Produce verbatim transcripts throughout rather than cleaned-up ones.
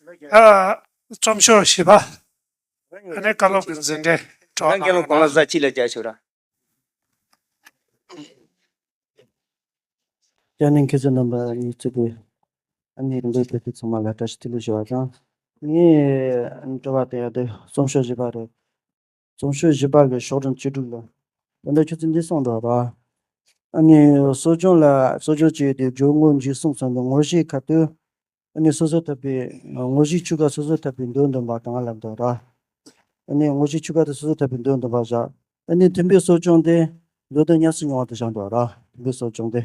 ཨ། རྩོམ་ཤོག་བཞི་པ། ཨ་ནི་བཀའ་སློབ་ཀྱི་འཛིན་གྲྭའི་གྲོགས་རང་རྒན་ལགས་དགུང་ལོ་ཟླ་གཅིག་ལ་བརྒྱ་ཞུ་ར། དེ་ནས་མཁས་བཙུན་རྣམ་པ་གཉིས་གཙོས་པའི་ཨ་ནི་འདིར་ཕེབས་པའི་ཚང་མ་ལ་བཀྲ་ཤིས་བདེ་ལེགས་ཞུ་བ་དང་། ངས་དྲི་བ་དེ་ཡང་དེ་རྩོམ་ཤོག་བཞི་པ་རེད། རྩོམ་ཤོག་བཞི་པ་གི་ཤོག་གྲངས་བཅུ་དྲུག་ལ། ད་ལྟ་ཁྱོད་ཚོས་འདི་གསུངས་འདུག་ར། ཨ་ནི་གསོ་སྦྱོང་ལ་གསོ་སྦྱོང་བྱས་ཏེ་སྦྱོར་དངོས་འཇུག་གསུམ་ཚང་བའི་ངོ་བཞིའི་ཁ་ཐུག་ཨ་ནི་སོ་སོ་ཐར་པའི་ངོ་བཞིའི་ཆོས་སྐད་སོ་སོ་ཐར་པའི་མདོ་འདོན་པ་དང་ལབ་འདུག་ར། ཨ་ནི་ངོ་བཞིའི་ཆོས་སྐད་དེ་སོ་སོ་ཐར་པའི་མདོ་འདོན་པ་བཞག་ཨ་ནི་མཐུན་པའི་གསོ་སྦྱོང་དེ་མདོ་དོན་ཉམས་སུ་མྱོང་བ་དེ་བཞག་འདུག་ར། མཐུན་པའི་གསོ་སྦྱོང་དེ།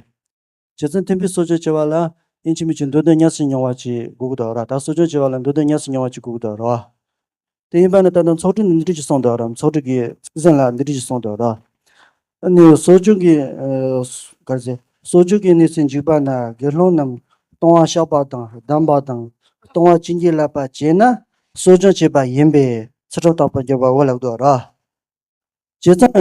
བྱས་ཙང་མཐུན་པའི་གསོ་སྦྱོང་བྱེད་པ་ལ་ཡིན་གཅིག་མིན་གཅིག་མདོ་དོན་ཉམས་སུ་མྱོང་བ་ཅིག་དགོས་ཀྱི་འདུག་ར། ད་གསོ་སྦྱོང་བྱེད་པ་ལ་མདོ་དོན་ཉམས་སུ་མྱོང་བ་ཅིག་དགོས་ཀྱི་འདུག་ར། དེ་ཡིན་པ་ནི་ད་ལྟ་ཚོགས་དྲུག་ནས་འདི་འདྲ་ཅིག་གསུངས་འདུག་ར། ཚོགས་དྲུག་གི་ཚིག་ཟིན་ལ་འདི་འདྲ་ཅིག་གསུངས་འདུག་ར། ཨ་ནི་གསོ་སྦྱོང་གི་ཨ་ག་རེ་ཟེར། གསོ་སྦྱོང་གི་གནས་ཚུལ་འཇིགས་པ་ན་དགེ་སློང་རྣམས་ལྟུང་བ་བཤགས་པ་དང་བསྡམས་པ་དང་ལྟུང་བ་ཅི་འགྱུར་བསླབ་པར་བྱེད་ན་གསོ་སྦྱོང་བྱས་པ་ཡིན་པས་ཚུལ་ཁྲིམས་བརྟག་པར་བྱེད་པའོ་ལབ་འདུག་ར། བྱས་ཙང་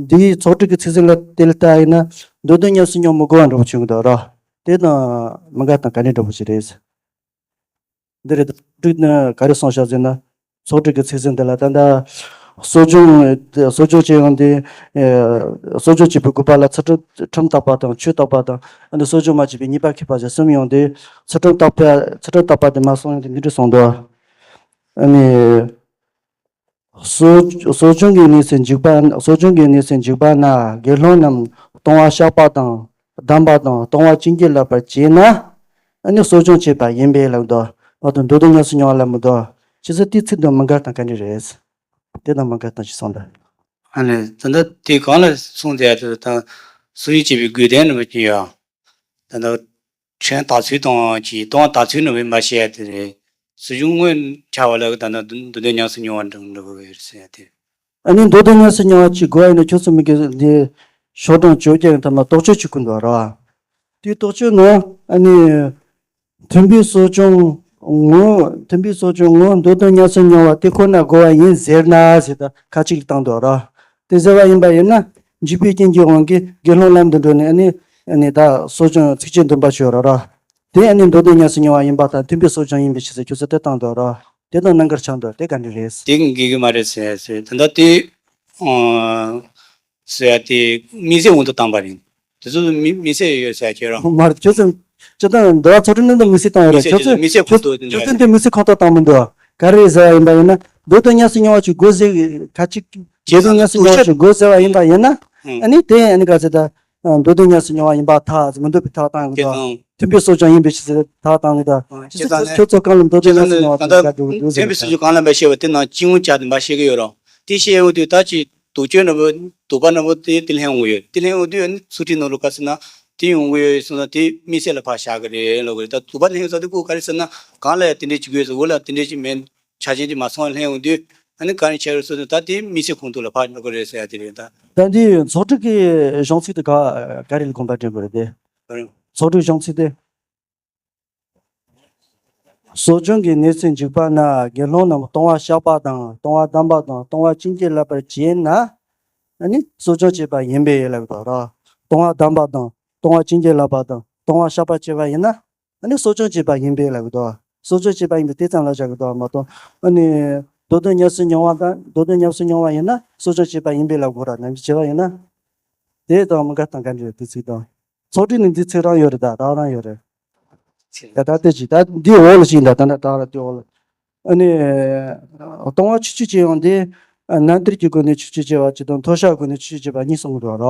འདིའི་ཚོགས་དྲུག་གི་ཚིག་ཟིན་ལ་དེ་ལ་ལྟ་ཡིན་ན་མདོ་དོན་ཉམས་སུ་མྱོང་མི་དགོས་པ་འདྲ་པོ་བྱུང་གི་འདུག་ར། དེ་དང་མི་འགལ་དང་ག་འདྲ་འདྲ་པོ་ཞིག་རེད། འདི་རེད། ཚོགས་དྲུག་ནི་ག་རེ་གསུངས་བཞག་ཟེར་ན། ཚོགས་དྲུག་གི་ཚིག་ཟིན་འདི་ལ་ད་ལྟ་གསོ་སྦྱོང་གསོ་སྦྱོང་བྱེད་ཡོང་དུས། གསོ་སྦྱོང་བྱེད་པའི་དགོས་པ་ལ་ཚུལ་ཁྲིམས་ཁྲིམས་བརྟག་པ་དང་ཆོས་བརྟག་པ་དང་ཨ་ནི་གསོ་སྦྱོང་མ་བྱས་པའི་ཉེས་པ་ཁེགས་པ་བཞག་གསུམ་ཡོང་དུས་ཚུལ་ཁྲིམས་བརྟག་པ་ཚུལ་ཁྲིམས་བརྟག་པ་དེ་མ་སོང་ཡོང་དུས་འདི་འདྲ་གསུངས་འདུག་ཨ་ནི། གསོ་གསོ་སྦྱོང་གི་གནས་ཚུལ་འཇིགས་པ། གསོ་སྦྱོང་གི་གནས་ཚུལ་འཇིགས་པ་ན་དགེ་སློང་རྣམས་ལྟུང་བ་བཤགས་པ་དང་བསྡམས་པ་དང་ལྟུང་བ་ཅི་འགྱུར་བསླབ་པར་བྱེད་ན། ཨ་ནི་གསོ་སྦྱོང་བྱས་པ་ཡིན་པས་ལབ་འདུག་མ་གཏོགས་མདོ་དོན་ཉམས་སུ་མྱོང་བ་ལབ་མི་འདུག་བྱས་ཙང་དེའི་ཚིག་དང་མི་འགལ་དང་ག་འདྲ་རེད། དེ་དང་མི་འགལ་དང་ཅི་གསུངས་འདུག་ཨ་ནི་ད་ལྟ་དེ་གང་ལ་གསུངས་ཏེ་ཡ་དེ་དང་གསོ་སྦྱོང་བྱེད་པའི་དགོས་དོན་ནི་མི་བྱེད་ཡ། ད་ལྟ་ཁྲིམས་བརྟག་ཚུལ་དང་གི་ལྟུང་བ་བརྟག་ཚུལ་ནི་མ་བཤད་ཡ་དེ་རེད། གསོ་སྦྱོང་དངོས་ཆགས་པ་ལ་ད་ལྟ་མདོ་དོན་ཉམས་སུ་མྱོང་བ་འགྲིག་འགྲིག་གི་ཡོད་ཟེར་ཡ་དེ། ཨ་ནི་མདོ་དོན་ཉམས་སུ་མྱོང་བ་ཅིག་དགོས་ཡ་ཡིན་ན་ཁྱོད་ཚོ་མི་དགེ་འདི་ཤོག་གྲངས་བཅོ་བརྒྱད་ཡང་ཐ་མ་རྟོགས་བརྗོད་ཅིག་དགོས་འདུག་ར། དེའི་རྟོགས་བརྗོད་ནང་ཨ་ནི། མཐུན་པའི་གསོ་སྦྱོང་ངོ་། མཐུན་པའི་གསོ་སྦྱོང་ངོ་མདོ་དོན་ཉམས་སུ་མྱོང་བ་དེ་ཁོ་ན་དགོས་པ་ཡིན་ཟེར་ན་ཟེར་ད་ཁ་ཅིག་བཏང་འདུག་ར། དེ་ཟེར་བ་ཡིན་པ་ཡིན་ན་འཇིགས་པའི་རྐྱེན་གྱི་དབང་གིས་དགེ་སློང་ལམ་དུ་འགྲོ་ནས་ཨ་ནི་ཨ་ནི་ད་གསོ་སྦྱོང་ཚིགས་བཅད་འདོན་པ་ཞུ་ར་ར། དེ་ཨ་ནི་མདོ་དོན་ཉམས་སུ་མྱོང་བ་ཡིན་པ་དང་མཐུན་པའི་གསོ་སྦྱོང་ཡིན་པའི་ཕྱིར་ཟེར་ཁྱོད་ཚོ་དེ་བཏང་འདུག་ར། དེ་དང་གནད་འགག་ཆགས་འདུག་དེ་ག་འདྲ་རེད། དེ་འགལ་གྱི་མ་རེད་ཟེར་ཟེར་ད་ལྟ་དེ། ཟེར་ཡ་དེ་དམིགས་བསལ་དབང་དུ་བཏང་པ་རེད། དེ་ཚོ་དམིགས་དམིགས་བསལ་ཡོད་ཟེར་ཡ་ཁྱེད་རང་། མ་རེད་ཁྱོད་ཚོ། ཁྱོད་ཚོ་འདི་བ་ཚོགས་ཁྲིམས་ནང་དུ་དམིགས་བསལ་བཏང་ཡོད་རེད་དམིགས་བསལ་ཁྱོད་ཚོ། དམིགས་བསལ་ཁོངས་གཏོགས་དེ་འདྲ་ཁྱོད་ཚོ་འདི་དམིགས་བསལ་ཁོངས་གཏོགས་བཏང་མི་འདུག་ག་རེ་རེད་ཟེར་བ་ཡིན་པ་ཡིན་ན་མདོ་དོན་ཉམས་སུ་མྱོང་བ་ཅིག་དགོས་ཟེར་ཁ་ཅིག་མདོ་དོན་ཉམས་སུ་མྱོང་བ་ཅིག་དགོས་ཟེར་བ་ཡིན་པ་ཡིན་ན། ཨ་ནི་དེ་ཨ་ནི་ག་ཚོད་ད། མདོ་དོན་ཉམས་སུ་མྱོང་བ་ཡིན་པ་ཐག་མི་འདོད་པའི་ཐག་བཏང་གི་འདུག་མཐུན་པའི་གསོ་སྦྱོང་ཡིན་པའི་ཕྱིར་ཟེར་ཐག་བཏང་གི་འདུག་ཁྱོད་ཚོ་ཁྱོད་ཚོ་གང་ལ་མདོ་དོན་ཉམས་སུ་མྱོང་བ་དང་འགལ་འགྲོ་གི་འདུག་ཟེར་མཐུན་པའི་གསོ་སྦྱོང་གང་ལ་འབད་ཤེས་པ་དེ་ནང་སྤྱི་ཡོངས་བྱ་དེ་འབད་ཤེས་ཀྱི་ཡོད་རོགས། དེ་ཤེས་ཡོང་དུས་ད་ཅི་དོགས་གཅོད་ནོར་བུ་དོགས་པ་ནོར་བུ་དེ་དེ་ལྷན་འོང་ཡོད། དེ་ལྷན་འོང་དུས་ཨ་ནི་ཚུལ་ཁྲིམས་ནང་ལོགས་ག་ཟེར་ན་དེ་ཡོང་གི་ཡོད་གསུངས་ན་དེ་དམིགས་བསལ་ལ་ཕར་བཞག་གི་རེད་ལབ་གི་རེད། ད་དོགས་པ་ལྷན་ཡོང་ས་དེ་ཁོ་ག་རེ་ཟེར་ན་གང་ལ་ཡང་དེ་འདྲས་ཅིག་དགོས་ཟེར་འོ་ལ་དེ་འདྲས་ཅིག་མེད། ཆ་རྐྱེན་དེ་མ་ཚང་བ་ལྷན་ཡོང་དུས་ཨ་ནི་ག་རེ་བྱས་རེད་གསུངས་ན་ད་དེ་དམིགས་བསལ་ཁོངས་གཏོགས་ལ་ཕར་འགྲོ་གི་རེད་ཟེར་ཡ་དེ་རེད་ད། ད་འདི་ཚོགས་དྲུག་གི་གཞུང་ཚིག་དེ་ག་ག་རེ་ལ་དགོངས་པ་འདྲེན་དགོས་རེད་དེ། ག་རེ། ཚོགས་དྲུག་གཞུང་ཚིག་དེ། གསོ་སྦྱོང་གི་གནས་ཚུལ་འཇིགས་པ་ན་དགེ་སློང་རྣམས་ལྟུང་བ་བཤགས་པ་དང་ལྟུང་བ་བསྡམས་པ་དང་ལྟུང་བ་ཅི་འགྱུར་བསླབ་པར་བྱེད་ན། ཨ་ནི་གསོ་སྦྱོང་བྱས་པ་ཡིན་པས་ལབ་དགོས་ར། ལྟུང་བ་བསྡམས་པ་དང་ལྟུང་བ་ཅི་འགྱུར་བསླབ་པ་དང་ལྟུང་བ་བཤགས་པ་བྱས་པ་ཡིན་ན། ཨ་ནི་གསོ་སྦྱོང་བྱས་པ་ཡིན་པས་ལབ་དགོས་ར། གསོ་སྦྱོང་བྱས་པ་ཡིན་པས་དེ་ཙམ་ལ་བཞག་དགོས་ར་མ་གཏོགས་ཨ་ནི་མདོ་དོན་ཉམས་སུ་མྱོང་བ་དང་མདོ་དོན་ཉམས་སུ་མྱོང་བ་ཡིན་ན་གསོ་སྦྱོང་བྱས་པ་ཡིན་པས་ལབ་དགོས་ར་ནམ་རྒྱུན་བྱས་པ་ཡིན་ན། དེ་དང་མི་འགལ་དང་ག་འདྲ་རེད་དེ་ཚིག་དང་། ཚོགས་སྒྲིག་ནི་འདི་ཚིག་རང་ཡོད་རེད་ད་རང་རང་ཡོད་རེད། ད་ད་ལྟ་ཅི་ད་འདི་འོག་ལ་ཞིག་ཡིན་ད་ད་ད་ད་འདི་འོག་ལ། ཨ་ནི། ལྟུང་བ་ཆོས་སྤྱོད་ཅེས་ཡང་འདི། རྣམ་ཐར་གྱི་སྒོ་ནས་ཆོས་སྤྱོད་ཅེས་པ་གཅིག་དང་མཐོལ་བཤགས་སྒོ་ནས་ཆོས་སྤྱོད་ཅེས་པ་གཉིས་གསུང་གི་འདུག་ར།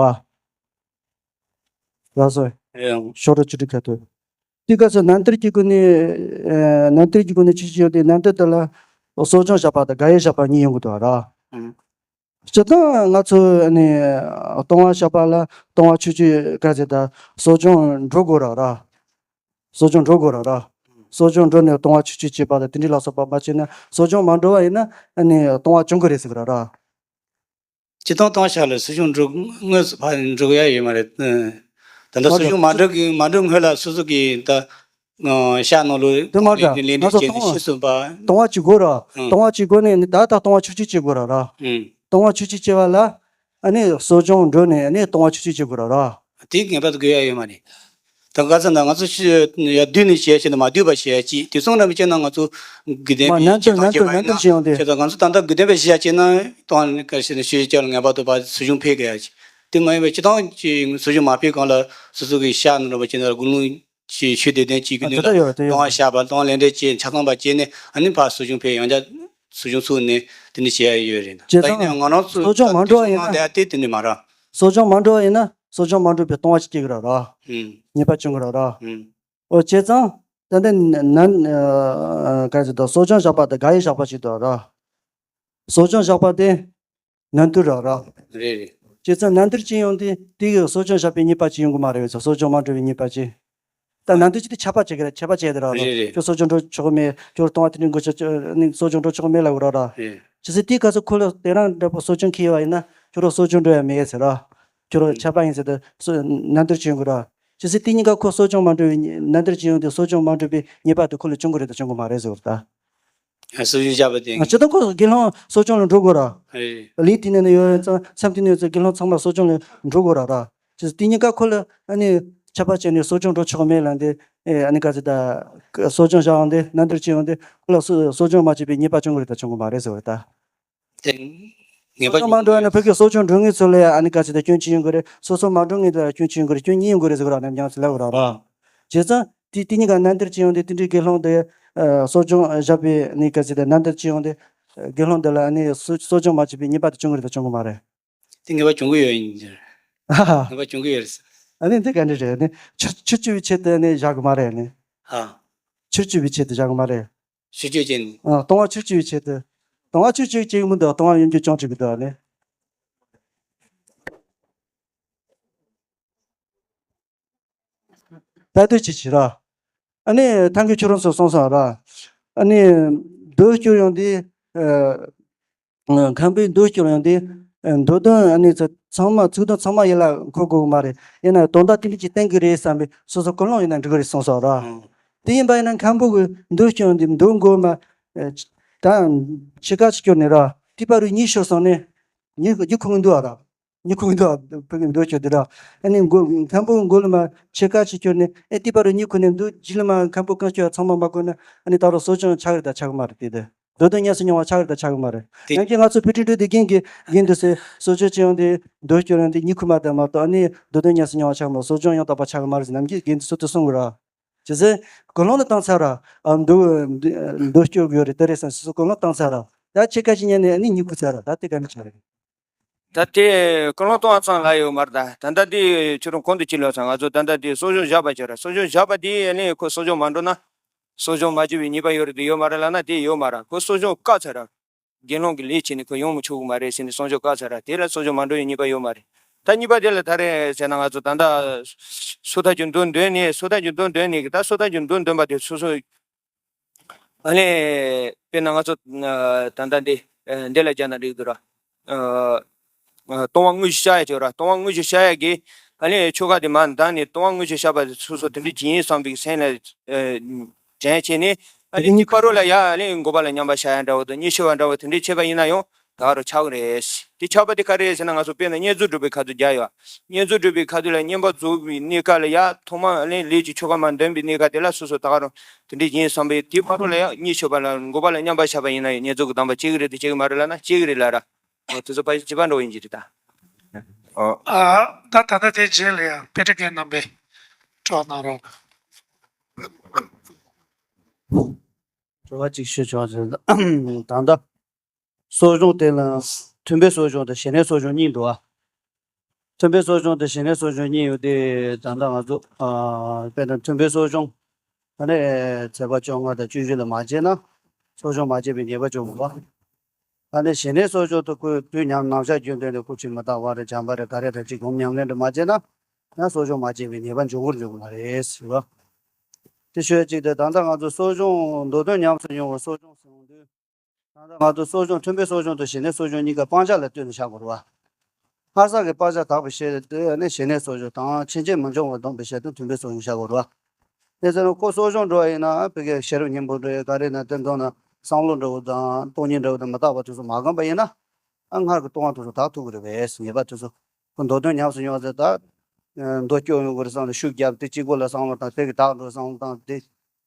ལགས་སོ། ཨེ། ཤོག་གྲངས་བཅུ་དྲུག་ཁ་ཐུག་དེ་སྐབས་སུ་རྣམ་ཐར་གྱི་སྒོ་ནས། རྣམ་ཐར་གྱི་སྒོ་ནས་ཆོས་སྤྱོད་ཡང་འདི་རྣམ་ཐར་དེ་ལ། གསོ་སྦྱོང་བྱ་བ་དང་དགག་དབྱེ་བྱ་བ་གཉིས་ཡོང་གི་འདུག་ར། ཨང་། སྤྱིར་བཏང་ང་ཚོ་ནི་ལྟུང་བ་བཤགས་པ་ལ་ལྟུང་བ་ཆོས་སྤྱོད་ག་ཟེར་ད་གསོ་སྦྱོང་འགྲོ་དགོས་ར་ར། གསོ་སྦྱོང་འགྲོ་དགོས་ར་ར། གསོ་སྦྱོང་འགྲོ་ནས་ལྟུང་བ་ཆོས་སྤྱོད་བྱེད་པ་དང་དེ་འདྲའི་ལ་སོགས་པ་མ་བྱས་ན་གསོ་སྦྱོང་མ་འགྲོ་བ་ཡིན་ན་ནི་ལྟུང་བ་བྱུང་གི་རེད་ཟེར་གི་ར་ར། སྤྱིར་བཏང་ལྟུང་བཤགས་ལ་གསོ་སྦྱོང་འགྲོ་དངོས་སུ་ཕར་འགྲོ་ཡ་ཡོད་མ་རེད། ད་ལྟ་གསོ་སྦྱོང་མ་འགྲོ་གི་མ་འགྲོ་སྔོན་ལ་སོ་སོ་གི་ད། ཨ། ཤག་ནང་ལོ་དེ་མ་རེད། ལས་ལས་ང་ཚོ་འབྲས་བྱས་ནས་ལྟུང་བ་ཤེས་སོང་པ། ལྟུང་བ་བྱེད་དགོས་ར། ཨང་། ལྟུང་བ་བྱེད་དགོས་ནས་ནི་ད་ལྟ་ལྟུང་བ་ཆོས་སྤྱོད་བྱེད་དགོས་ར་ར། ཨང་། ལྟུང་བ་ཆོས་སྤྱོད་བྱེད་པ་ལ། ཨ་ནི་གསོ་སྦྱོང་འགྲོ་ནས་ཨ་ནི་ལྟུང་བ་ཆོས་སྤྱོད་བྱེད་དགོས་ར་ར། དེ་ངེས་པར་དུ་དགོས་ཡ་ཡོད་མ་རེད། ད་ག་ཚོད་ན་ང་ཚོ་ཤི་ཡ་བསྡུས་ནས་བྱས་བྱས་ན་མ་བསྡུས་པ་བྱས་ཡ་ཅིག་དེ་སོང་ན་མི་བྱས་ན་ང་ཚོ་དགུ་ལྡན་མ་པའི་ནན་ཏུར་ནན་ཏུར་ནན་ཏུར་བྱེད་ཡོང་དུས། བྱས་ཙང་ང་ཚོ་ད་ལྟ་དགུ་ལྡན་པའི་གཞི་བྱས་ན་དང་ནི་ག་ཤེད་ན་ཤུལ་བཞག་ལ་ངེས་པར་དུ་ཕར་སྲིད་གཞུང་ཕེབས་དགོས་ཡ་ཅིག་དེ་མ་ཡིན་པའི་སྤྱི་བཏང་གི་སྲིད་གཞུང་མ་ཕེབས་གོང་ལ་སོ་སོ་གི་ཤག་ནང་ལ་བ་བྱས་ན་དགུང་ལོ་ཆེ་ཤོས་དེ་ལྡན་གཅིག་གི་ནུས་ལ་གཏོང་བ་བཞག་པ་གཏོང་ལེན་འདྲེན་བྱས་ཆ་ཚང་པ་བྱས་ནས་ཨ་ནི་ཕར་སྲིད་གཞུང་ཕེབས་ཡང་བསྐྱར་སྲིད་གཞུང་ཚུགས་ནས་དེ་འདྲ་བྱེད་ཡ་ཡོད་རེད། ད་ཡིན་ན་ང་རང་ཚོ་གསོ་སྐྱོང་མ་འགྲོ་བ་ཡིན་ན། དེ་དེ་ནི་མ་ར། གསོ་སྐྱོང་མ་འགྲོ་བ་ཡིན་ན་གསོ་སྐྱོང་མ་འགྲོ་བའི་གཏོང་བ་ཅིག་སྐྱེ་གི་ར་ར། ཨུམ། ཉེས་པ་བྱུང་གི་ར་ར། ཨུམ། འོ་བྱས་ཙང་ད་ལྟ་ནན་ག་ཟེར་དང་གསོ་སྐྱོང་བཞག་པ་དང་དགག་དབྱེ་བཞག་པ་ཅིག་འདུག་ར། གསོ་སྐྱོང་བཞག་པ་དེ། ནན་ཏུར་ར་ར། རེད་རེད། བྱས་ཙང་ནན་ཏུར་ཅི་ཡོང་དུས་དེ་གི་གསོ་སྐྱོང་བཞག་པའི་ཉེས་པ་ཅི་ཡོང་གི་མ་རེད་ཟེར། གསོ་སྐྱོང་མ་འགྲོ་བའི་ཉེས་པ་ཅི། ད་ནན་ཏུར་ཅི་དེ་ཆད་པ་བྱེད་གི་རེད། ཆད་པ་བྱས་དེ་ར་ར། རེད་རེད། ཁྱོད་གསོ་སྐྱོང་འགྲོ་ཆོག་གི་མེད། ཁྱོད་གཏོང་བ་དེ་འདྲ་འགོ་ཆ་ནི་གསོ་སྐྱོང་འགྲོ་ཆོག་གི་མེད་ལབ་གི་ར་ར། རེད། ཇི་སྲིད་དེའི་སྐབས་སུ་ཁོ་ལ་དེ་རང་འདྲ་པོ་གསོ་སྐྱོང་ཁེལ་བ་ཡིན་ན་ཁྱོད་རང་གསོ་སྐྱོང་འགྲོ་ཡ་མེད་ཟེར་ར། ཁྱོད་རང་ཆད་པ་ཡིན་ཟེར་དུ་གསོ་ནན་ཏུར་བྱེད་ཡོང་གི་ར། ཇི་སྲིད་དེ་གཉིས་ཀ་ཁོ་གསོ་སྐྱོང་མ་འགྲོ་བའི་ཉེ་ནན་ཏུར་བྱེད་ཡོང་དུས་གསོ་སྐྱོང་མ་འགྲོ་བའི་ཉེས་པ་དེ་ཁོ་ལ་བྱུང་གི་རེད་དང་བྱུང་གི་མ་རེད་ཟེར་བ་ད། ཨ་སྲིད་གཞུང་བཞག་པ་དེ། ང་སྤྱི་བཏང་ཁོ་དགེ་སློང་གསོ་སྐྱོང་ལ་འགྲོ་དགོས་ར། ཨེ། གླིང་དེ་ནས་ནི་ཡོད་ཙང་མཚམས་དེ་ནས་ཡོད་ཙང་དགེ་སློང་ཚང་མ་གསོ་སྐྱོང་ལ་འགྲོ་དགོས་ར་ར། ཅི་སྲིད་དེ་གཉིས་ཀ་ཁོ་ལ་ཨ་ནི་ཆད་པ་བཅད་ནས་གསོ་སྐྱོང་འགྲོ་ཆོག་གི་མེད་ལབ་འདི། ཨེ་ཨ་ནི་ག་ཚོད་ད་གསོ་སྐྱོང་བཞག་ཡོང་དུས་ནན་ཏུར་བྱེད་ཡོང་དུས་ཁོ་ལ་གསོ་གསོ་སྐྱོང་མ་བྱས་པའི་ཉེས་པ་བྱུང་གི་རེད་དང་བྱུང་གི་མ་རེད་ཟེར་བ་རེད་ད། དེ་ངེས་པ། སོ་སོ་མ་འགྲོ་ཡ་ན་ཕ་གི་གསོ་སྐྱོང་འགྲོ་མཁན་ཚོ་ལ་ཡང་ཨ་ནི་ག་ཚོད་ད་སྐྱོན་ཅི་ཡོང་གི་རེད། སོ་སོ་མ་འགྲོ་མཁན་ལ་སྐྱོན་ཅི་ཡོང་གི་རེད། སྐྱོན་གཉིས་ཡོང་གི་རེད་ཟེར་གི་ར། ནམ་རྒྱང་ཚོ་ལབ་གི་ར་ར། བྱས་ཙང་དེ་དེ་གཉིས་ཀ་ནན་ཏུར་ཅི་ཡོང་དེ་དེ་འདྲའི་དགེ་སློང་དེ་གསོ་སྐྱོང་བཞག་པའི་ནི་ག་ཚོད་ད་ནན་ཏུར་ཅི་ཡོང་དེ་དགེ་སློང་དེ་ལ་ཨ་ནི་གསོ་གསོ་སྐྱོང་མ་བྱས་པའི་ཉེས་པ་དེ་བྱུང་གི་རེད་ད་བྱུང་གི་མ་རེད། དེ་ངེས་པ་བྱུང་གི་ཡོད་ཡིན། ཨ་ཧ། ངེས་པ་བྱུང་གི་ཡོད་རེད། ཨ་ནི་འདི་ག་འདྲ་རེད། ཨ་ནི་ཆུ་ཆུ་བཅུ་བའི་ཆེད་དུ་ཨ་ནི་བཞག་གི་མ་རེད། ཨ་ནི་ཨ། ཆུ་བཅུ་བའི་ཆེད་དུ་བཞག་གི་མ་རེད། ཆུ་བཅུ་ཅན། ཨ་ལྟུང་བ་ཆུ་བཅུ་བའི་ཆེད་དུ། ལྟུང་བ་ཆུ་བཅུ་བཅུ་མི་འདུག་ལྟུང་བ་ཡོན་གྱི་སྐྱོང་བཅུག་གི་འདུག་ཨ་ནི། ད་ལྟོས་ཅི་བྱེད་ར། ཨ་ནི་ཐང་གི་ཁྱོད་རང་ཚོ་གསུངས་སོང་ར། ཨ་ནི་མདོ་སྐྱོར་ཡོང་དུས། ཨ། མཁན་པོའི་མདོ་སྐྱོར་ཡོང་དུས། མདོ་དོན་ཨ་ནི་ཚོ་ཚང་མ་ཚིག་དོན་ཚང་མ་ཡིད་ལ་འཁོར་དགོས་ཀྱི་མ་རེད། ཡིན་ན་དོན་དག་དེ་འདྲ་ཅིག་བསྟན་གྱི་རེད་བསམ་པའི་སོ་སོ་ཀུན་སློང་ཡོད་ན་འགྲིག་གི་རེད་གསུངས་སོང་ར། ཨང་། དེ་ཡིན་པ་ཡིན་ན་མཁན་པོ་གི་མདོ་སྐྱོར་ཡོང་དུས་མདོ་མགོ་མ། ད་ཕྱེད་ཀ་ཅིག་སྐྱོར་ནས་ར་ཏི་པ་རུ་གཉིས་ཤོར་སོང་ནས། གཉིས་གཉིས་ཁུག་འདུག་ཨ་ར། གཉིས་ཁུག་འདུག་ཨ། བོད་ཀྱི་མདོ་སྐྱོར་དེ་ར། ཨ་ནི་མགོ་མཁན་པོ་མགོ་ལ་མ་ཕྱེད་ཀ་ཅིག་སྐྱོར་ནས་ཨེ་ཏི་པ་རུ་གཉིས་ཁུག་ནས་འདུག་རྗེས་ལ་མ་མཁན་པོ་རྐང་སྐྱོར་ཚང་མ་མ་བཀོལ་ན་ཨ་ནི་ད་རུང་གསོ་སྐྱོང་ཆགས་ཀྱི་རེད་ད་ཆགས་ཀྱི་མ་རེད་དེ་དེ། མདོ་དོན་ཉམས་སུ་མྱོང་བ་ཆགས་རེད་ད་ཆགས་ཀྱི་མ་རེད། དེ་ཡང་གི་ང་ཚོ་བོད་ཁྲིད་འགྲོ་དེ་རྒན་གྱི་རྒན་དུ་ཟེར་གསོ་སྐྱོང་བྱེད་ཡོང་དེ་མདོ་སྐྱོར་ཡོང་དེ་གཉིས་ཁུག་མ་དང་མ་གཏོགས་ཨ་ནི་མདོ་དོན་ཉམས་སུ་མྱོང་བ་ཆགས་མ་གསོ་སྐྱོང་ཡང་དག་པ་ཆགས་ཀྱི་མ་རེད་ཟེར་ནམ་རྒྱུན་རྒན་དུ་སོ་དུ་གསུང་གི་ར། ཇི་སྲིད་ཀུན་སློང་ལ་བཏང་ཚར་ར། ཨ་མདོ་མདོ་སྐྱོར་དགོས་རེད་དེ་རེད་ཟེར་སོ་སོ་ཀུན་སློང་བཏང་ཚར་ར། ད་ཕྱེད་ཀ་ཅིག་ཉན་ནས་ཨ་ནི་གཉིས་ཁུག་ཚར་ར་ད་དེ་ག་འདྲ་ཆགས་རེད། ད་དེ་ཀུན་སློང་གཏོང་བ་ཚང་ལ་ཡོད་མ་རེད་ད། ད་ལྟ་དེ་ཁྱོད་རང་གོང་དུ་ཅི་ལབ་སོང་ང་ཚོ་ད་ལྟ་དེ་གསོ་སྦྱོང་བཞག་པ་བྱས་ར་གསོ་སྦྱོང་བཞག་པ་དེ་ཨ་ནི་ཁོ་གསོ་སྦྱོང་མ་འགྲོ་ན། གསོ་སྦྱོང་མ་བྱས་པའི་ཉེས་པ་ཡོད་རེད་དེ་ཡོད་མ་རེད་ལབ་ན་དེ་ཡོད་མ་རེད། ཁོ་གསོ་སྦྱོང་བཀག་ཚར་ར། དགེ་སློང་གི་ལས་བྱས་ནས་ཁོ་ཡོང་མི་ཆོག་གི་མ་རེད་ཟེར་ནས་གསོ་སྦྱོང་བཀག་ཚར་ར། དེ་ལ་གསོ་སྦྱོང་མ་འགྲོ་བའི་ཉེས་པ་ཡོད་མ་རེད། ད་གཉིས་པ་དེ་ལ་ད་རེས་ཟེར་ན་ང་ཚོ་ད་ལྟ་སོ་ཐར་གྱི་མདོ་འདོན་ནས་སོ་ཐར་གྱི་མདོ་འདོན་ནས་ད་སོ་ཐར་གྱི་མདོ་འདོན་པ་དེ་སོ་སོ། ཨ་ནི། དཔེར་ན་ང་ཚོ་ད་ལྟ་འདི་འདི་ལ་སྦྱར་ན་འགྲིག་འདུག་ར། ལྟུང་བ་དངོས་གཞི་བཤགས་ཡ་བྱེད་ར། ལྟུང་བ་དངོས་གཞི་བཤགས་ཡ་གི་ཨ་ནི་ཆོ་ག་དེ་མ་འདང་ནས་ལྟུང་བ་དངོས་གཞི་བཤགས་པ་དེ་སོ་སོ་དེ་འདྲ་བྱེད་ཡིན་བསམ་པའི་སེམས་ལ་དྲན་བྱས་ནས་ཨ་ནི་གཅིག་ཕ་རོལ་ལ་ཡ་ཨ་ནི་འགོག་པ་ལ་མཉམ་པར་བཞག་ཡ་འདྲ་བོ་དང་གཉིས་ཆེ་བ་འདྲ་བོ་དེ་འདྲ་བྱས་པ་ཡིན་ན་ཡང་ད་ག་རུ་ཆགས་ཀྱི་རེད། དེ་ཆགས་པ་དེ་ག་རེད་ཟེར་ན་ང་ཚོ་དཔེར་ན་བསྙེན་རྫོགས་སྒྲུབ་པའི་ཁ་ཐུག་རྒྱག་ཡོད། བསྙེན་རྫོགས་སྒྲུབ་པའི་ཁ་ཐུག་ལ་བསྙེན་པ་རྫོགས་པའི་གནས་སྐབས་ལ་ཡ་ཐོག་མ་ཨ་ནི་ལས་ཀྱི་ཆོ་ག་མ་འདོན་པའི་གནས་སྐབས་དེ་ལ་སོ་སོ་ད་ག་རུ། དེ་འདྲའི་ཡིན་བསམ་པའི་དེའི་ཕ་རོལ་ལ་ཡང་གཉིས་ཆེ་བ་ལ་འགོག་པ་ལ་མཉམ་པར་བཞག་པ་ཡིན་ན་ཡང་བསྙེན་རྫོགས་ཀྱི་གདམས་པ་བྱེད་ཀྱི་རེད་དེ་བྱེད་ཀྱི་མ་རེད་ལབ་ན་བྱེད་ཀྱི་རེད་ལབ་ར། འོ་དེ་ཚོ་ཕ་ཡུལ་བྱེད་པ་འགྲོ་ཡིན་གྱི་རེད་ད། ཨ། ད་ད་ལྟ་དེ་རྗེས་ལ་ཡང་དཔེ་ཁྲིད་མཁན་རྣམ་པས་གྲོགས་གནང་རོགས། དྲི་བ་གཅིག་ཞུ་ཆོག་ཟེར་ད་ད་ལྟ། གསོ་སྦྱོང་དེ་ལ་མཐུན་པའི་གསོ་སྦྱོང་དང་ཞི་གནས་གསོ་སྦྱོང་གཉིས་འདུག་ཨ། མཐུན་པའི་གསོ་སྦྱོང་དང་ཞི་གནས་གསོ་སྦྱོང་གཉིས་ཡོད་དེ་ད་ལྟ་ང་ཚོ་ཨ་དཔེར་ན་མཐུན་པའི་གསོ་སྦྱོང་ཨ་ནི་ཚེས་པ་བཅོ་ལྔ་དང་བཅུ་བཞི་ལ་མ་བྱས་ན་གསོ་སྦྱོང་མ་བྱས་པའི་ཉེས་པ་བྱུང་བ། ཨ་ནི་ཞི་གནས་གསོ་སྦྱོང་དུ་སྐུ་དུས་མཉམ་ནམ་ཞག་རྒྱུན་ལྡན་དུ་སྐུ་མཆོད་མི་བཏང་བ་རེད་བྱམས་པ་རེད་ག་རེ་རེད་ཅིག་སྒོམ་ཉམས་ལེན་དུ་མ་བྱས་ན་ཡང་གསོ་སྦྱོང་མ་བྱས་པའི་ཉེས་པ་འབྱུང་གི་འབྱུང་གི་མ་རེད་ཟེར་བ། དེ་ཤོད་ཅིག་དེ་ད་ལྟ་ང་ཚོ་གསོ་སྦྱོང་མདོ་དོན་ཉམས་སུ་མྱོང་བའི་གསོ་སྦྱོང་ཟེར་འོང་དུས། ད་ལྟ་ང་ཚོ་གསོ་སྦྱོང་མཐུན་པའི་གསོ་སྦྱོང་དང་ཞི་གནས་གསོ་སྦྱོང་གཉིས་ཀ་སྤང་བྱ་ལ་ལྟོས་ནས་བཞག་དགོས་རེད་བ། སྔར་བསགས་ཀྱི་སྤང་བྱ་དག་པའི་ཞལ་དུ་ནི་ཞི་གནས་གསོ་སྦྱོང་དང་ཕྱིན་ཆད་མི་འབྱུང་བར་སྡོམ་པའི་ཞལ་དུ་མཐུན་པའི་གསོ་སྦྱོང་བཞག་དགོས་རེད་བ། དེ་ཚོ་ནི་ཁོ་གསོ་སྦྱོང་འགྲོ་བ་ཡིན་ན་བོད་ཀྱི་ཤེས་རབ་སྙིང་པོ་འགྲོ་ཡི་ག་རེ་ན་དེ་མདོ་ན་བསམ་བློ་འགྲོ་བ་དང་སྟོང་ཉིད་འགྲོ་བ་དང་མི་རྟག་པ་དེ་ཚོ་མ་སྒོམ་པ་ཡིན་ན་ཨ་སྔར་གྱི་ལྟུང་བ་དེ་ཚོ་དག་ཐུབ་ཀྱི་རེད་བས་ངེས་པ་དེ་ཚོ་ཁོ་མདོ་དོན་ཉམས་སུ་མྱོང་བ་ཚོས་ད། མདོ་སྐྱོ་ཡོང་གི་རེད་བསམ་ནས་ཤུགས་བརྒྱབ་སྟེ་གཅིག་པོ་ལ་བསམ་བློ་བཏང་དེ་གི་དག་འགྲོ་བསམ་བློ་བཏང་དེ་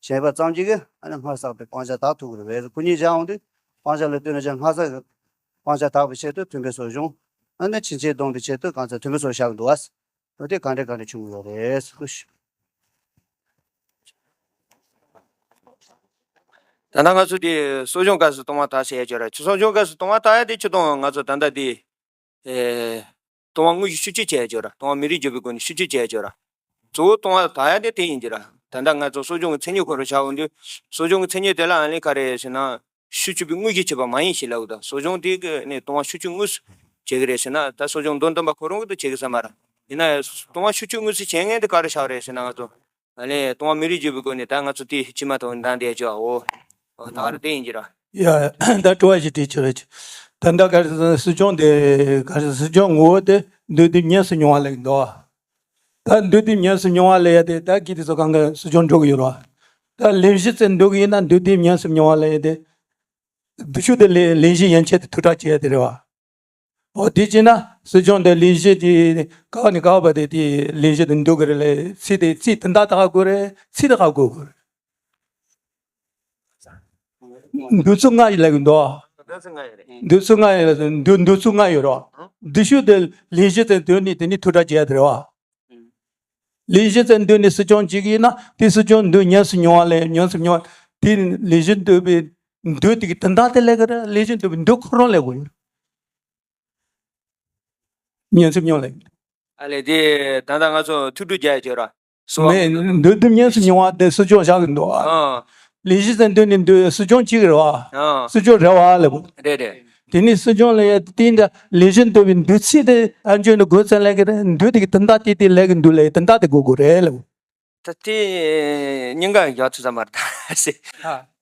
བྱས་པ་ཙམ་གྱིས་གི་ཨ་ནི་སྔར་བསགས་པའི་སྤང་བྱ་དག་ཐུབ་ཀྱི་རེད་བས། ཁོ་གཉིས་བཞག་འོང་དུས་སྤང་བྱ་ལ་ལྟོས་ན་ཅང་སྔར་བསགས་ཀྱི་སྤང་བྱ་དག་པའི་ཆེད་དུ་མཐུན་དཔེ་གསོ་སྦྱོང་། ཨ་ནི་ཕྱིན་ཆད་སྡོམ་པའི་ཆེད་དུ་གང་ཚེ་མཐུན་དཔེ་གསོ་བཞག་གི་འདུག་བ། འོ་དེ་ག་འདྲ་ག་འདྲ་བྱུང་གི་ཡོད་རེད། ད་ལྟ་ང་ཚོ་དེ་གསོ་སྦྱོང་སྐབས་སུ་ལྟུང་བ་དག་ཟེར་ཡ་ཅིག་ཡོད་ར། གསོ་སྦྱོང་སྐབས་སུ་ལྟུང་བ་དག་ཡ་དེ་ཆུ་དང་ང་ཚོ་ད་ལྟ་དེ་ཨེ། ལྟུང་བ་དངོས་གཞི་ཤུགས་ཆེ་བྱས་ཡ་ཅིག་ཡོད་ར། ལྟུང་བ་མི་རིགས་འཇུག་པའི་སྒོ་ནས་ཤུགས་ཆེ་བྱས་ཡ་ཅིག་ཡོད་ར། གཙོ་བོ་ལྟུང་བ་དག་ཡ་དེ་དེ་ཡིན་གྱི་ར། ད་ལྟ་ང་ཚོ་གསོ་སྦྱོང་གི་མཚན་ཉིད་ཁོ་རང་བྱ་འོང་དུས་གསོ་སྦྱོང་གི་མཚན་ཉིད་དེ་ལ་ཨ་ནི་ག་རེ་ཟེར་ན་ཤུགས་ཆུད་པའི་དངོས་གཞི་བྱེད་པ་མ་ཡིན་ཞེས་ལབ་ཡོད་ད། གསོ་སྦྱོང་དེ་གི་ནི་ལྟུང་བ་ཤུགས་ཆུད་དངོས་སུ་བྱེད་ཀྱི་རེད་ཟེར་ན་ད་གསོ་སྦྱོང་མདོ་འདོན་པ་ཁོ་རང་གི་དུ་བྱེད་ཀྱི་ས་མ་ར། ཡིན་ན་ཡང་ལྟུང་བ་ཤུགས་ཆུད་དངོས་སུ་བྱེད་མཁན་དེ་ག་རེ་བྱ་བ་རེད་ཟེར་ན་ང་ཚོ། ཨ་ནི་ལྟུང་བ་མི་རིགས་འཇུག་པའི་སྒོ་ནས་ད་ང་ཚོ་དེ་ཕྱི་མ་དང་འདང་བསྡད་ཅོ་འོ། ད་ག་རེ་དེ་ཡིན་གྱི་ར། ཡ། ད་དྲི་བ་ཞིག་དྲིས་ཆོག་རེད། ད་ལྟ་ག་རེ་གསོ་སྦྱོང་དེ་ག་རེ་གསོ་སྦྱོང་ངོ་བོ་དེ་འདུས་སྡོད་ཉམས་སུ་མྱོང་བ་ལས་འདུག་ད་འདུས་སྡོད་ཉམས་སུ་མྱོང་བ་ལས་ཡ་དེ་ད་གི་དེ་ཚོ་གང་ག་གསོ་སྦྱོང་འགྲོ་གི་ཡོད་ར། ད་ལེན་གཞི་བཙལ་འདུག་གི་ཡིན་ན་འདུས་སྡོད་ཉམས་སུ་མྱོང་བ་ལས་ཡ་དེ། འདུ་ཤུགས་དེ་ལེན་གཞི་ཡན་ཆད་དུ་ཐུགས་ཁྲག་བྱེད་ཡ་དེ་རེད་བ། འོ་དེ་བྱས་ན་གསོ་སྦྱོང་དེ་ལེན་གཞི་དེ་ག་བ་ནས་ག་བ་བར་དེ་དེ་ལེན་གཞི་དེ་འདུག་གི་རེད་ལས་ཚིག་དེ་ཚིག་དེ་འདྲ་དག་དགོས་རེད། ཚིག་དེ་ག་དགོས་དགོས་རེད། འདུ་ཚུགས་ལྔ་ཡི་ལབ་གི་འདུག་འདུ་ཚུགས་ལྔ་ཡི་ལབ་འདུ་འདུ་ཚུགས་ལྔ་ཡོད་རོ། འདུ་ཤུགས་དེ་ལེན་གཞི་དེ་འདོན་ནི་དེ་ནི་ཐུགས་ཁྲག་བྱེད་ཡ་དེ་རེད་བ། ལེན་གཞི་དེ་འདོན་ནི་གསོ་སྦྱོང་བྱེད་ཀྱི་ཡིན་ན་དེ་གསོ་སྦྱོང་འདུ་ཉམས་སུ་མྱོང་བ་ལས་ཉམས་སུ་མྱོང་བ་དེ་ལེན་གཞི་འདོན་པའི་འདོད་དེ་གི་དོན་དག་དེ་ལས་ཀ་ར་ལེན་གཞི་འདོན་པའི་འདོད་ཁོ་རང་ལས་དགོས་ཡོད། ཉམས་སུ་མྱོང་ལས། ཨ་ལས་དེ་ད་ལྟ་ང་ཚོ་ཐུགས་སྤྲོ་རྒྱག་ཡ་བྱོས་ར། གསོ་བ། མེད་འདོད་དུ་ཉམས་སུ་མྱོང་བ་དེ་གསོ་སྦྱོང་བཞག་གི་འདུག་ཨ། ཨ། ལེན་གཞི་ཙམ་འདོན་ནས་འདོད་གསོ་སྦྱོང་གཅིག་རེད་བ། ཨ། གསོ་སྦྱོང་རེད་བ་ལབ། རེད་རེད། དེ་ནས་གསོ་སྦྱོང་ལ་ཡ་དེ་འདྲ་ལེན་གཞི་འདོད་པའི་འདོད་ཚིག་དེ་ཨ་འཇོན་དུ་དགོས་ཙམ་ལས་ཀྱི་རེད་འདོད་དེ་གི་དོན་དག་དེ་དེ་ལས་ཀྱི་འདུག་ལས་དོན་དག་དེ་དགོས་དགོས་རེད་ལབ། ད་དེ་སྙིང་ག་ཡག་ཐུབ་ས་མ་རེད་ད་ཟེར།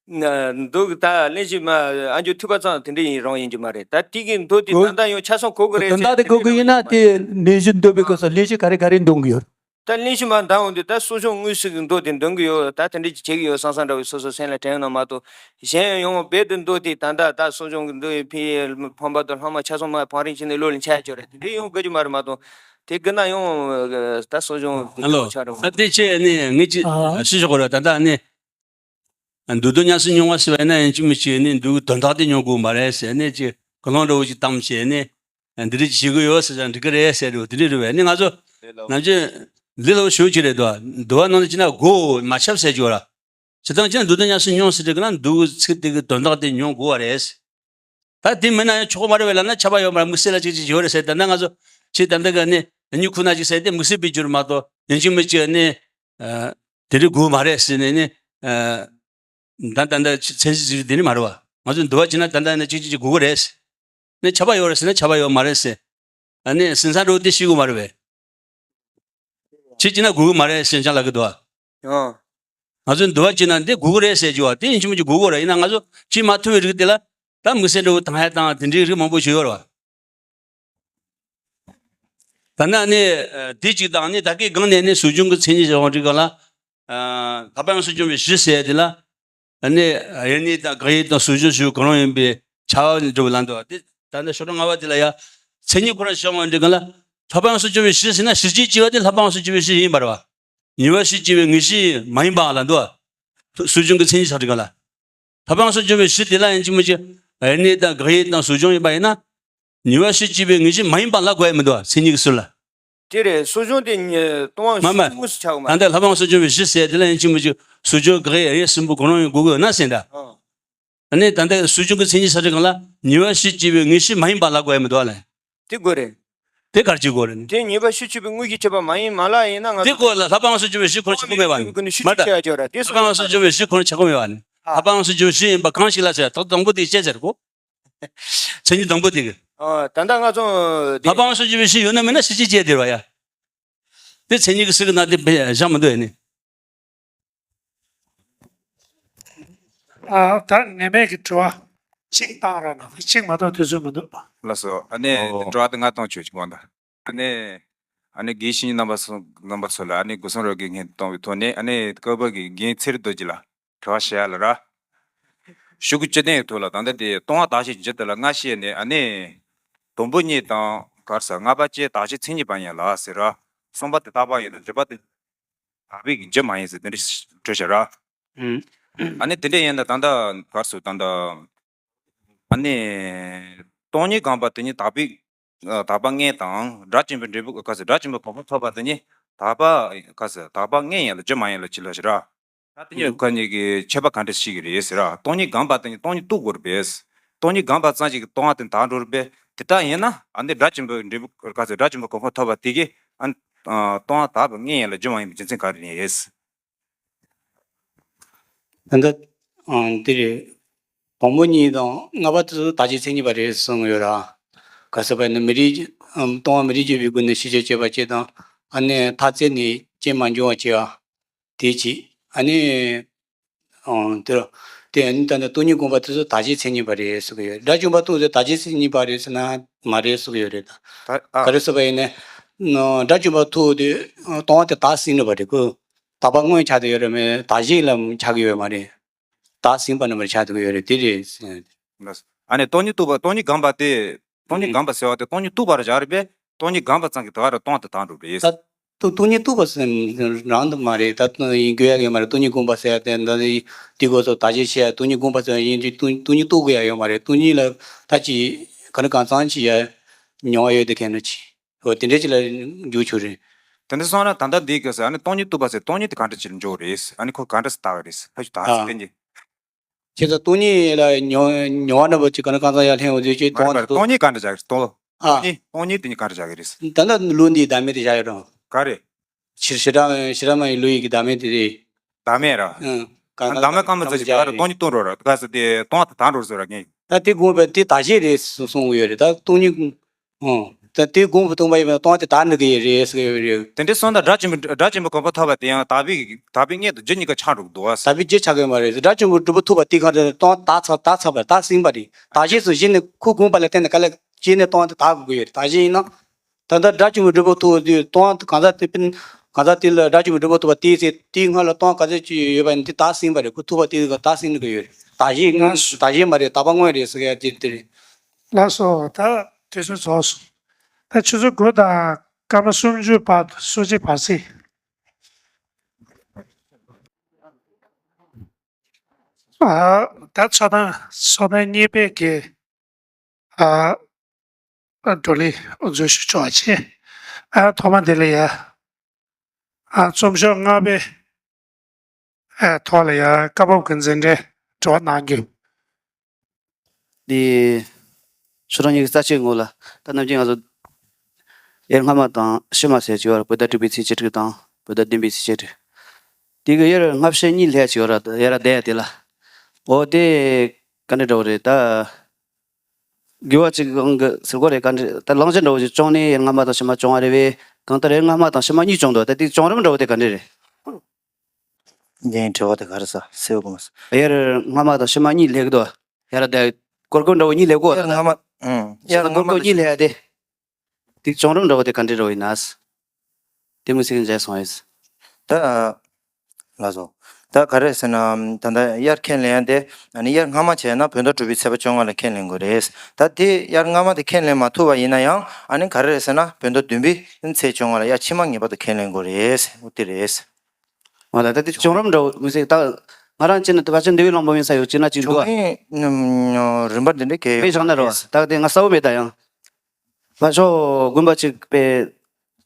ཨ། ན་འདུག་ད་ལེན་གཞི་མ་ཨ་འཇོན་ཐུབ་པ་ཙམ་དེ་འདྲ་ཡིན་རང་ཡིན་རྒྱུ་མ་རེད། ད་དེ་གི་འདོད་དེ་གོ་ད་ལྟ་ཡང་ཆ་ཚང་གོ་གི་རེད་དོན་ཟེར་དག་དེ་དེ་གོ་འདྲ་གི་ཡིན་ཡིན་ན་རྒྱུ་མ་དེ་རེད། ལེན་གཞི་འདོད་པའི་སྐབས་སུ་ལེན་གཞི་ག་རེ་ག་རེ་འདོན་གི་ཡོད། ད་ལེན་གཞི་མ་འདང་འོང་དུས་ད་གསོ་སྦྱོང་དངོས་སུ་གི་འདོད་དེ་འདོན་གི་ཡོད། ད་དེ་འདྲ་ཅིག་བྱེད་གི་ཡོད་བསམ་བསམ་འདྲ་བའི་སོ་སོ་སེམས་ལ་དྲན་ཡོང་ན་མ་གཏོགས་གཞན་ཡང་ཡང་རྦད་དུ་འདོད་དེ་ད་ལྟ་ད་གསོ་སྦྱོང་གི་འདོད་ཡོད་ཕི་ཕམ་པ་དང་ལྷག་མ་ཆ་ཚང་མ་བང་རིམ་བྱས་ནས་བློ་ལ་འཆར་ཡ་ཅིག་རེད། དེ་འདྲ་ཡོང་དགོས་རྒྱུ་མ་རེད་མ་གཏོགས་དེ་གི་ན་ཡང་ད་གསོ་སྦྱོང་ཧ་ལོ། ཆགས་རེད། ད་དེ་ཆེ་ནི་ངས་ཅི་ཨ། ཞུ་ཆོག་གི་རེད། ད་ལྟ་ནི་འདུག་འདུག་ཉམས་སུ་མྱོང་བ་ཞེས་པ་ཡིན་ན་ཡིན་གཅིག་མིན་གཅིག་ནི་འདུག་དོན་དག་དེ་མྱོང་དགོས་མ་རེད་ཟེར་ནས་ཅི་གོ་ལོང་འདྲ་བོ་ཅིག་བཏང་བྱས་ནས། འདི་རིགས་བྱེད་དགོས་ཡོད་ཟེར་ཙང་འགྲིག་གི་རེད་ཟེར་རེད་དེ་འདྲ་རེད་བས་ནི་ང་ཚོ་ནམ་རྒྱུན་ལས་སླ་པོ་ཞུ་གི་རེད་དོ། འདུལ་བ་ནང་ལ་ཅི་ན་དགོས་མ་ཁྱབ་ཟེར་གྱི་ཡོད་ར། བྱེད་སྟངས་ཅི་ན་འདུལ་དུ་ཉམས་སུ་མྱོང་ཟེར་གི་ན་འདུལ་ཚིག་དེ་གི་དོན་དག་དེ་མྱོང་དགོས་བ་རེད། ད་དེ་མིན་ན་ཡང་ཆོག་གི་མ་རེད་བས་ལབ་ན་ཁྱབ་པ་ཡོད་མ་རེད། དམིགས་བསལ་ལ་ཅིག་ཅིག་ཡོད་རེད་ཟེར། ད་ནི་ང་ཚོ་ཅིག་ད་འདི་ག་ནི་མྱི་ཁོ་ན་ཅིག་ཟེར་ཏེ་དམིགས་བསལ་བེད་སྤྱོད་མ་གཏོགས་ཡིན་གཅིག་མིན་གཅིག་ནི་དེ་རིགས་དགོས་མ་རེད་ཟེར་ནས་ནི་ད་ད་ད་ཚན་རིག་ཟེར་དེ་ནི་མ་རེད་བ། ང་ཚོ་འདུལ་བ་བྱེད་ན་ད་ད་ནི་ཅིག་ཅིག་ཅིག་དགོས་གི་རེད། ནི་ཁྱབ་པ་ཡོད་རེད་ཟེར་ན་ཁྱབ་པ་ཡོད་མ་རེད་ཟེར། ཨ་ནི་སེམས་སང་འགྲོ་དེ་ཤེས་དགོས་མ་རེད་བས། ཁྱེད་ཀྱིས་ན་དགོས་གི་མ་རེད་ཟེར་ཅང་ལབ་གི་འདུག་ཨ། ཡང་། ང་ཚོས་འདུལ་བ་བྱེད་ན་འདི་དགོས་གི་རེད་ཟེར་རྒྱུ་བ་དེ་ཡིན་གཅིག་མིན་གཅིག་དགོས་གི་རེད། ཡིན་ན་ང་ཚོ་བྱེད་མ་ཐུབ་པའི་རིགས་དེ་ལ་ད་དམིགས་བསལ་འགྲོ་དང་ཧ་དང་དེ་འདྲའི་རིགས་མང་པོ་ཞིག་ཡོད་རེད་བ། ད་ནི་ཨ་ནི་དེ་གཅིག་དང་ནི་ད་གའི་སྒང་ནས་ནི་གསོ་སྦྱོང་གི་མཚན་ཉིད་བྱ་བ་འགྲིག་ག་ལ། ལྷག་པའམ་གསོ་སྦྱོང་བའི་གཞི་ཟེར་དེ་ལ། ཨ་ནི་དབྱེར་གནས་དང་དགག་དབྱེ་དང་གསོ་སྦྱོང་ཞུ་གང་རུང་ཡིན་པའི་བྱ་བ་འགྲུབ་ལ་འདུག་དེ་ད་ནི་ཤོག་གྲངས་ལྔ་པ་དེ་ལ་ཡ་མཚན་ཉིད་ཁོ་རང་བྱ་བ་འགྲིག་ག་ལ། ལྷག་པའམ་གསོ་སྦྱོང་བའི་གཞི་ཟེར་ན་གཞི་གཅིག་སྐྱེ་བ་དེ་ལྷག་པའམ་གསོ་སྦྱོང་བའི་གཞི་ཡིན་པ་རེད་བ། ཉེས་པ་གཞི་སྐྱེ་བའི་དངོས་གཞི་མ་ཡིན་པའང་ལ་འདུག་གསོ་སྦྱོང་གི་མཚན་ཉིད་བྱ་བ་འགྲིག་ག་ལ། ལྷག་པའམ་གསོ་སྦྱོང་བའི་གཞི་དེ་ལ་ཡིན་གཅིག་མིན་གཅིག་དབྱེར་གནས་དང་དགག་དབྱེ་དང་གསོ་སྦྱོང་ཡིན་པ་ཡིན་ན། ཉེས་པ་གཞི་སྐྱེ་བའི་དངོས་གཞི་མ་ཡིན་པ་ལ་གོ་ཡ་མི་འདུག་བ་མཚན་ཉིད་ཀྱི་ཟུར་ལ། དེ་རེད། གསོ་སྦྱོང་དེ་ཉེ་ལྟུང་བ་མ་མ། གཞི་དངོས་སུ་ཆགས་ཡོད་མ་ད་ལྟ་རེད། ལྷག་པའམ་གསོ་སྦྱོང་བའི་གཞི་ཟེར་དེ་ལ་ཡིན་གཅིག་མིན་གཅིག་གསོ་སྦྱོང་དགག་དབྱེ་དབྱེར་གསུམ་པོ་གང་རུང་ཡང་དགོས་དགོས་ན་ཟེར་འདྲ། ཨ། ཨ་ནི་ད་ལྟ་གསོ་སྦྱོང་གི་མཚན་ཉིད་ས་ཁྲ་གང་ལ་ཉེས་པ་གཞི་སྐྱེ་བའི་དངོས་གཞི་མ་ཡིན་པ་ལ་གོ་ཡ་མི་འདུག་བ་ལ། དེ་དགོས་རེད། དེ་གར་གྱི་དགོས་རེད། དེ་ཉེས་པ་གཞི་སྐྱེ་བའི་དངོས་གཞི་བྱེད་པ་མ་ཡིན་མ་ལ་ཡིན་ན་ང་དེ་ཚོ་དགོས་ལ་ལྷག་པའམ་གསོ་སྦྱོང་བའི་གཞི་ཁོ་ན་ཆགས་ཀྱི་མེད་པ་ནི་མ་ད། ལྷག་པའམ་གསོ་སྦྱོང་བའི་གཞི་ཁོ་ན་ཆགས་ཀྱི་མེད་པ་ནི། ཨ། ལྷག་པའམ་གསོ་སྦྱོང་བའི་གཞི་ཡིན་པ་གང་ཞིག་ལ་ཟེར་ད་དང་པོ་དེ་བཤད་ཟེར་གོ། མཚན་ཉིད་དང་པོ་དེ་གི། ཨ། ད་ལྟ་ང་ཚོ་དེ། ལྷག་པའམ་གསོ་སྦྱོང་བའི་གཞི་ཡོད་ན་མེད་ན་གཞི་གཅིག་བྱས་དེ་ར་ཡ། དེ་མཚན་ཉིད་ཀྱི་ཟུར་གི་ནང་དེ་བཞག་མི་འདུག་ཨ་ནི། ཨ། ད་ནད་མེད་ཀྱི་དྲི་བ་གཅིག་བཏང་རོགས་གནང་། གཅིག་མ་གཏོགས་དུས་ཚོད་མི་འདུག་ལགས་སོ། ཨ་ནི་ཨོ། དྲི་བ་དེ་ང་གཏོང་ཆོག་ཅིག་གོང་དང་། ཨ་ནི། ཨ་ནི་དགེ་བཤེས་རྣམ་པ་ཚོ་རྣམ་པ་ཚོ་ལ་ཨ་ནི་སྒོ་གསུམ་རོགས་ཀྱི་སྙན་གཏོང་བའི་ཐོག་ནས་ཨ་ནི་བཀའ་བབས་ཀྱི་རྒན་ཚེ་རིང་རྡོ་རྗེ་ལ་དྲི་བ་བཤད་ཡ་ལ་ར། ཤོག་གུ་བཅུ་བདུན་གྱི་ཐོག་ལ་ད་ལྟ་དེ་ལྟུང་བ་དག་བྱེད་རྒྱུ་དེ་ལ་སྔ་ཕྱི་ནས་ཨ་ནི། དང་པོ་གཉིས་དང་གར་ས་ལྔ་པ་བཅས་དག་བྱེད་མཚན་ཉིད་པ་ཡིན་ལ་ཟེར་ར། གསུམ་པ་དེ་རྟག་པ་ཡིན་ན་བཞི་པ་དེ་དག་པའི་རྒྱུ་མ་ཡིན་ཟེར་དེ་འདྲ་བྲིས་བཞག་ར། ཨ་ནི་དེ་འདྲ་ཡིན་ན་ད་ལྟ་གར་སོ་ད་ལྟ་ཨ་ནི་སྟོང་ཉིད་དགོངས་པ་དེ་ཉིད་དག་པའི་ཨ་དག་པ་ལྔ་དང་སྒྲ་ཆེན་པོའི་འབྲས་བུ་ག་ཟེར་སྒྲ་ཆེན་པོའི་གོ་འཕང་ཐོབ་པ་དེ་ཉིད་དག་པ་ག་ཟེར་དག་པ་ལྔ་ཡིན་ལ་རྒྱུ་མ་ཡིན་ལ་ཅི་ལ་ཞེ་ར། ད་དེ་ཉིད་ཁ་ཉིད་ཀྱི་ཁྱད་པར་ག་འདྲ་ཞིག་རེད་ཟེར་ར། སྟོང་ཉིད་དགོངས་པ་དེ་ཉིད་སྟོང་ཉིད་རྟོགས་དགོས་རེད་པས། སྟོང་ཉིད་དགོངས་པ་ཙམ་ཞིག་གིས་སྟོང་པ་དེ་དག་འགྲོ་རེད་པས། དེ་ལྟར་ཡིན་ན་ཨ་ནི་སྒྲ་ཆེན་པོའི་འབྲས་བུ་ག་ཟེར་སྒྲ་ཆེན་པོའི་གོ་འཕང་ཐོབ་པ་དེ་གིས་ཨ་ནི་སྟོང་པ་དག་པ་ལྔ་ཡིན་ལ་རྒྱུ་མ་ཡིན་པའི་རྒྱུ་མཚན་ག་རེ་རེད། ད་ལྟ་ཨང་འདི་རེད། དང་པོ་གཉིས་དང་ལྔ་པ་དེ་ཚོ་དག་བྱེད་མཚན་ཉིད་པ་རེད་གསུངས་ཡོད་ར། ག་ཟེར་བ་ནི་མི་རིགས་ཨམ་སྟོང་པ་མི་རིགས་བརྗོད་པའི་སྒོ་ནས་ཤེས་བྱ་དཔྱོད་པ་སྤྱི་དང་ཨ་ནི་མཐའ་རྩད་ནས་རྐྱེན་མ་འབྱུང་བ་བྱེད་པ་དེ་གཅིག་ཨ་ནི་ཨང་དེ་ར་དེ་ཨ་ནི་ད་ནི་སྟོང་ཉིད་དགོངས་པ་དེ་ཚོ་དག་བྱེད་མཚན་ཉིད་པ་རེད་གསུངས་ཡོད། སྒྲ་བཅོམ་པ་ཐུག་དེ་དག་བྱེད་མཚན་ཉིད་པ་རེད་ཟེར་ན་མ་རེད་གསུངས་ཡོད་རེད་ད། ད་ཨ་ག་རེ་ཟེར་བ་ཡིན་ན་སྒྲ་བཅོམ་པ་ཐུག་དེ་སྟོང་པ་དེ་དག་ཟིན་ནི་པ་རེད་ཁོ། དག་པ་དངོས་ཆགས་དེ་ཡོད་རེད་མེད་དག་བྱེད་ལ་ཆགས་ཀྱི་ཡོད་མ་རེད། བདག་ཟིན་པ་རྣམ་པར་ཆགས་འདུག་ཡོད་རེད་དེ་རེད། ལགས་སོ། ཨ་ནི་སྟོང་ཉིད་རྟོགས་པ་སྟོང་ཉིད་དགོངས་པ་དེ། སྟོང་ཉིད་ཨང་དགོངས་པ་ཟེར་བ་དེ་སྟོང་ཉིད་རྟོགས་པར་བཞག་རེད་པས། སྟོང་ཉིད་དགོངས་པ་ཙམ་གྱིས་དེ་ག་རང་སྟོང་དེ་དག་འགྲུབ་རེད། ད་སྟོང་སྟོང་ཉིད་རྟོགས་པ་ཟེར་རང་དུ་མ་རེད་ད་ཡིན་དགོས་ཡ་གི་མ་རེད། སྟོང་ཉིད་དགོངས་པ་ཟེར་ཡ་དེ་འདི་ནི་དེ་གོ་སོ་ད་ཅི་བཤད་ཡ་སྟོང་ཉིད་དགོངས་པ་ཟེར་ཡ་ཡིན་དུས་སྟོང་སྟོང་ཉིད་རྟོགས་དགོས་ཡ་ཡོད་མ་རེད། སྟོང་ཉིད་ལ་ད་ཅི་ག་ནི་གང་ཙམ་ཅི་ཡ་མྱོང་བ་ཡོད་དེ་གས་ནི་ཅི་འོ་དེ་འདྲས་ཅི་ལ་འཇུག་ཆོག་རེད། དེ་འདྲ་སོང་ན་ད་ལྟ་འདི་ག་ཟེར་ཨ་ནི་སྟོང་ཉིད་རྟོགས་པ་ཟེར་སྟོང་ཉིད་དེ་ག་འདྲ་ཅི་ལ་འཇོག་རེད། ཨ་ནི་ཁོ་ག་འདྲ་ཟེར་ལྟ་གི་རེད། ཕ་ཞུ་ད་ཟེར་ཨ་བསྟན་གྱི། ཁྱེད་ཚོ་སྟོང་ཉིད་ལ་མྱོང་མྱོང་བ་འདྲ་པོ་ཅིག་ག་ནི་གང་ཟག་ཡར་ལྷན་འོང་དུས་ཅིག་མ་རེད་མ་རེད། སྟོང་ཉིད་ག་འདྲ་བཞག་གི་རེད། སྟོང་ཨ་སྟོང་ཉིད་སྟོང་ཉིད་དེ་ཉིད་ག་འདྲ་བཞག་གི་རེད། ད་ལྟ་ལུགས་འདིའི་བདག་མེད་དེ་བཞག་ཡོད་རུང་། ག་རེ། ཕྱིར་ཕྱི་དྲང་ཕྱི་དྲང་མ་ཡི་ལུགས་ཡིན་གྱི་བདག་མེད་དེ་རེད། བདག་མེད་ར། ཨང་། གང་བདག་མེད་གང་མ་ཚད་ཅིག་ག་རེ་སྟོང་ཉིད་སྟོང་རོ་ར་ག་ཟེར་དེ་སྟོང་དེ་དག་འགྲོ་ཟེར་ར་ངས། ད་དེ་དགོངས་པས་དེ་དག་བྱེད་རེད་གསུང་གི་ཡོད་རེད་ད་སྟོང་ཉིད། ཨང་། ད་དེ་དགོངས་པ་སྟོང་པ་ཡིན་པས་སྟོང་དེ་དག་འགྲོ་གི་ཡོད་རེད་ཟེར་གི་ཡོད་རེད། དེ་འདྲའི་སོང་ན་སྒྲ་ཆེན་པོ་སྒྲ་ཆེན་པོ་གོ་འཕང་ཐོབ་པ་དེ་ཡང་དག་པའི་དག་པའི་མངོན་དུ་རྒྱུ་གཉིས་ཀ་ཆགས་འགྲོ་གི་འདུག་བ། དག་པའི་རྒྱུ་ཆགས་ཀྱི་མ་རེད། སྒྲ་ཆེན་པོ་སྒྲུབ་པ་ཐུབ་པ་དེ་གང་དེ་སྟོང་དག་ཚར་དག་ཚར་བ་དག་ཟིན་པ་རེད། དག་བྱེད་སུ་གཞི་ནས་ཁོ་དགོངས་པ་ལ་བརྟེན་ནས་ག་ལ་སྐྱེས་ནས་སྟོང་དེ་དག་དགོས་ཀྱི་ཡོད་རེད། དག་བྱེད་ཡིན་ན། ད་ལྟ་སྒྲ་ཆེན་པོ་སྒྲུབ་པ་ཐུབ་པ་དེ་སྟོང་གང་ཟག་དེ་སྤུན་གང་ཟག་དེ་ལ་སྒྲ་ཆེན་པོ་སྒྲུབ་པ་ཐུབ་པ་དེའི་ཚེ་དེའི་སྔ་ལ་སྟོང་ག་ཚོད་ཅིག་ཡོད་པ་ཡིན་དེ་དག་ཟིན་པ་རེད། ཁོ་ཐུབ་པ་དེ་དག་ཟིན་དགོས་ཡོད་རེད། དག་བྱེད་ལགས་སོ། དག་བྱེད་མ་རེད། དག་པ་དངོས་རེད་ཟེར་ཡ་དེ་དེ་རེད། ལགས་སོ། ད་དུས་ཚོད་རྫོགས་སོང་། ད་ཆུ་ཚོད་དགུ་དང་སྐར་མ་སུམ་ཅུ་བར་དུ་སུ་གཅིག་བར་སྲིད། ཨ། ད་ཚོགས་ཐེངས་ཚོགས་ཐེངས་གཉིས་པའི་གི་ཨ། བགྲོ་གླེང་དབུ་འཛུགས་ཞུ་ཆོག་པ་བྱས། ཨ། ཐོག་མ་དེ་ལ་ཡ། ཨ། རྩོམ་ཤོག་ལྔ་པའི་ཨ་ཐོག་ལ་ཡ་སྐབས་བབ་ཀྱི་འཛིན་གྲྭས་དྲི་བ་གནང་རྒྱུ། འདི། ཆོས་གྲོགས་གཉིས་ཀྱི་རྩ་ཆེའི་ངོ་ལ་ད་ནམ་རྒྱུན་ང་ཚོ་དབྱར་སྔ་མ་དང་ཕྱི་མ་ཟེར་གྱི་ཡོད་རེད། བོད་ཟླ་དྲུག་པའི་ཚེས་བཅུ་དྲུག་དང་བོད་ཟླ་བདུན་པའི་ཚེས་བཅུ་དྲུག་དེ་གི་དབྱར་སྔ་ཕྱི་གཉིས་སླེབས་ཀྱི་ཡོད་རེད། དབྱར་བསྡད་ཡ་དེ་ལ། འོ་དེ་ག་འདྲ་འདྲ་བོ་རེད་ད། དགེ་བ་ཅིག་གང་གི་ཟེར་དགོས་རེད། ག་འདྲ་ད་གླེང་གཞི་འདྲ་བོ་ཅིག་བྱུང་ནས་དབྱར་སྔ་མ་དང་ཕྱི་མ་བྱུང་བ་རེད་པས། གང་ལྟར་དབྱར་སྔ་མ་དང་ཕྱི་མ་གཉིས་བྱུང་འདུག་ད་དེ་བྱུང་རིམ་འདྲ་བོ་དེ་ག་འདྲ་རེད། འདིའི་དྲི་བ་དེ་ག་རེ་ཟ་སེའུ་གོ་མ་ཟ། དབྱར་སྔ་མ་དང་ཕྱི་མ་གཉིས་སླེབས་ཀྱི་འདུག་དབྱར་ཟླ་གོར་གོར་འདྲ་བོ་གཉིས་སླེབས་གོ་དབྱར་སྔ་མ། ཨང་། དབྱར་སྔ་མ་གོར་གོར་གཉིས་སླེབས་ཡ་དེ། དེ་བྱུང་རིམ་འདྲ་བོ་དེ་ག་འདྲ་འདྲ་བོ་ཡིན་ན། དེ་མི་སྲིད་མཇལ་སོང་ཡོད། ད། ལགས་སོ། ད་ག་རེ་ཟེར་ན་ད་ལྟ་དབྱར་ཁས་ལེན་ཡ་དེ་ཨ་ནི་དབྱར་སྔ་མ་བྱས་ན་བོད་ཟླ་དྲུག་པའི་ཚེས་པ་བཅོ་ལྔ་ལ་ཁས་ལེན་དགོས་རེད། ད་དེ་དབྱར་སྔ་མ་དེ་ཁས་ལེན་མ་ཐུབ་པ་ཡིན་ན་ཡང་ཨ་ནི་ག་རེ་རེད་ཟེར་ན་བོད་ཟླ་བདུན་པའི་ཚེས་བཅོ་ལྔ་ལ་དབྱར་ཕྱི་མ་ངེས་པར་དུ་ཁས་ལེན་དགོས་རེད། འོ་དེ་རེད། ང་ལ་ད་དེ་བྱུང་རིམ་འདྲ་བོ་མི་སྲིད་ད། ང་རང་ཅི་ན་ད་ཕལ་ཆེར་འདི་བའི་ལུང་པ་མིན་ས་ཡོད་ཅི་ན་ཅིག་འདུག་བྱུང་རིམ་རིམ་པ་འདི་འདྲ་གས་དཔེ་བཞག་ན་རོ་ད་དེ་ང་གསལ་བོ་མེད་ད་ཡང་། ཕར་ཕྱོགས་དགོན་པ་གཅིག་པའི་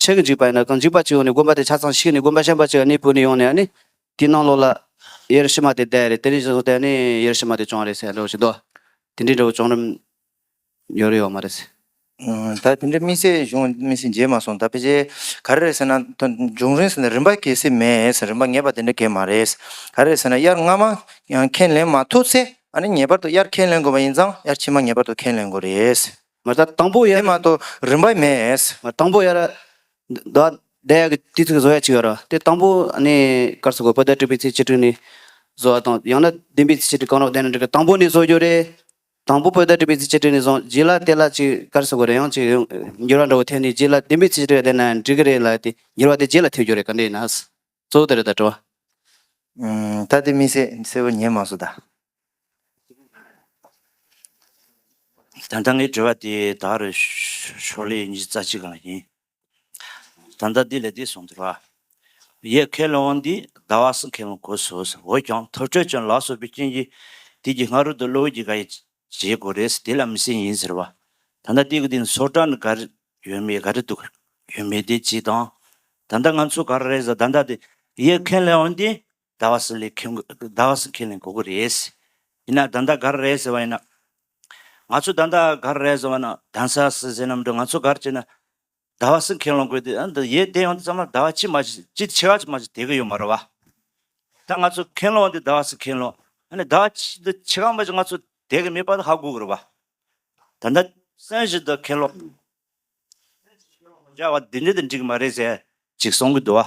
ཆེད་ཀྱི་འཇིགས་པ་ཡིན་ན་གང་འཇིགས་པ་གཅིག་ཡོང་ནས་དགོན་པ་དེ་ཆ་ཚང་ཕྱིས་ནས་དགོན་པ་གཞན་པ་གཅིག་གནས་སྤོས་ནས་ཡོང་ནས་ཨ་ནི་དེའི་ནང་ལོགས་ལ་དབྱར་ཕྱི་མ་དེ་བསྡད་རེད། དེ་རིང་བཞིན་བསྡད་ནས་དབྱར་ཕྱི་མ་དེ་བྱུང་རེད་ཟེར་ལོ་ཞིག་འདུག་དེ་འདྲའི་འདྲ་བོ་བྱུང་རིམ་ཡོད་རེད་ཡོད་མ་རེད་ཟེར། ད་དེ་འདྲའི་དམིགས་བསལ་གཞུང་དམིགས་བསལ་མཇལ་མ་སོང་ད་ཕལ་ཆེར་ག་རེ་རེད་ཟེར་ན་བྱུང་རིམ་ཟེར་ན་རིམ་པ་གལ་སྲིད་མེད་ཟེར་རིམ་པ་ངེས་པ་དེ་འདྲ་གལ་མ་རེད། ག་རེ་རེད་ཟེར་ན་དབྱར་སྔ་མ་ཡང་ཁས་ལེན་མ་ཐུབ་ཚེ་ཨ་ནི་ངེས་པར་དུ་དབྱར་ཁས་ལེན་དགོས་པ་ཡིན་ཙང་དབྱར་ཕྱི་མ་ངེས་པར་དུ་ཁས་ལེན་དགོས་རེད། མ་ད་དང་པོ་ཡ། དེ་མ་གཏོགས་རིམ་པ་མེད། མ་དང་པོ་ཡ་ར། ད་བསྡད་ཡག་གི་དུས་ཚོད་བཟོ་ཡ་ཅིག་ཡོད་ར། དེ་དང་པོ་ནི་གར་སོ་གོ་བོད་ཟླ་དྲུག་པའི་ཚེས་བཅུ་དྲུག་ནས་བཟོ་བ་དང་ཡང་ན་བདུན་པའི་ཚེས་བཅུ་དྲུག་གང་རུང་བསྡད་ན་འགྲིག་གི་དང་པོ་ནས་བཟོ་རྒྱུ་རེད། དང་པོ་བོད་ཟླ་དྲུག་པའི་ཚེས་བཅུ་དྲུག་ནས་བཟུང་རྗེས་ལ་དེ་ལ་ཅིག་གར་སོ་གོ་རེ་ཡང་ཅིག་འགྱུར་བ་འདྲ་བོ་ཐེབས་ནས་རྗེས་ལ་བདུན་པའི་ཚེས་བཅུ་དྲུག་བསྡད་ན་འགྲིག་གི་རེད་ལ་དེ་འགྱུར་བ་དེ་རྗེས་ལ་ཐེབས་རྒྱུ་རེད་ག་འདྲ་ཡིན་ན། གཙོ་བོ་དེ་རེད་ད་དྲི་བ། ད་དེ་དམིགས་བསལ་གསལ་བོ་ཉན་མ་སོང་ད། ད་ལྟ་ངའི་དྲི་བ་དེ་ད་རུ་ཤོག་ལྷེ་ཉི་ཤུ་རྩ་གཅིག་གང་ཡིན། ད་ལྟ་འདི་ལས་འདི་གསུངས་འདུག་བ། ཡས་ཁས་ལེན་དབང་འདི་ཟླ་བ་གསུམ་ཁས་ལེན་དགོས་སོ་ཟེར། འོན་ཀྱང་ཐག་ཆོད་ཅན་ལ་སོགས་པའི་རྐྱེན་གྱིས་དེ་གི་སྔ་རོལ་དུ་སློབ་བུ་གི་དགག་དབྱེ་བྱེད་དགོས་རེད་ཟེར། དེ་ལ་མི་སྲིད་ཡིན་ཟེར་བ། ད་ལྟ་དེ་གི་དེ་ནི་སོ་ཊར་ནི་ག་རེ་ཡོད་མེད་ག་རེ་འདུག་ཡོད་མེད་དེ་གཅིག་དང་། ད་ལྟ་ང་ཚོ་ག་རེ་རེད་ཟེར། ད་ལྟ་དེ་ཡས་ཁས་ལེན་དབང་འདི་ཟླ་བ་གསུམ་ལས་ཁས་ཟླ་བ་གསུམ་ཁས་ལེན་དགོས་ཀྱི་རེད། ཡིན་ན་ད་ལྟ་ག་རེ་རེད་ཟེར་བ་ཡིན་ན། ང་ཚོ་ད་ལྟ་ག་རེ་རེད་ཟེར་བ་ན་གདན་ས་སུ་ཟེར་ནམ་འགྲོ། ང་ཚོ་ག་རེ་བྱས་ན་ཟླ་བ་གསུམ་ཁས་ལེན་དགོས་དེ། ཨ་འདི་ཡས་དེ་ཡོང་དུས་ཙམ་ལ་ཟླ་བ་གཅིག་མ་གཅིག་གཅིག་ཕྱེད་ཀ་གཅིག་མ་གཅིག་བསྡད་ཀྱི་ཡོད་མ་རེད་བ། ད་ང་ཚོ་ཁས་ལེན་དེ་ཟླ་བ་གསུམ་ཁས་ལེན། ཨ་ནི་ཟླ་བ་གཅིག་དེ་ཕྱེད་ཀ་མ་གཅིག་ང་ཚོ་བསྡད་ཀྱི་མེད་པ་དེ་ཧ་གོ་གི་རེད་བ། ད་ལྟ་སེམས་བཞིན་དུ་ཁས་ལེན་བྱ་བ་འདི་འདྲ་དེ་འགྲིག་གི་མ་རེད་ཟེར་ཅིག་གསུང་གི་འདུག་བ།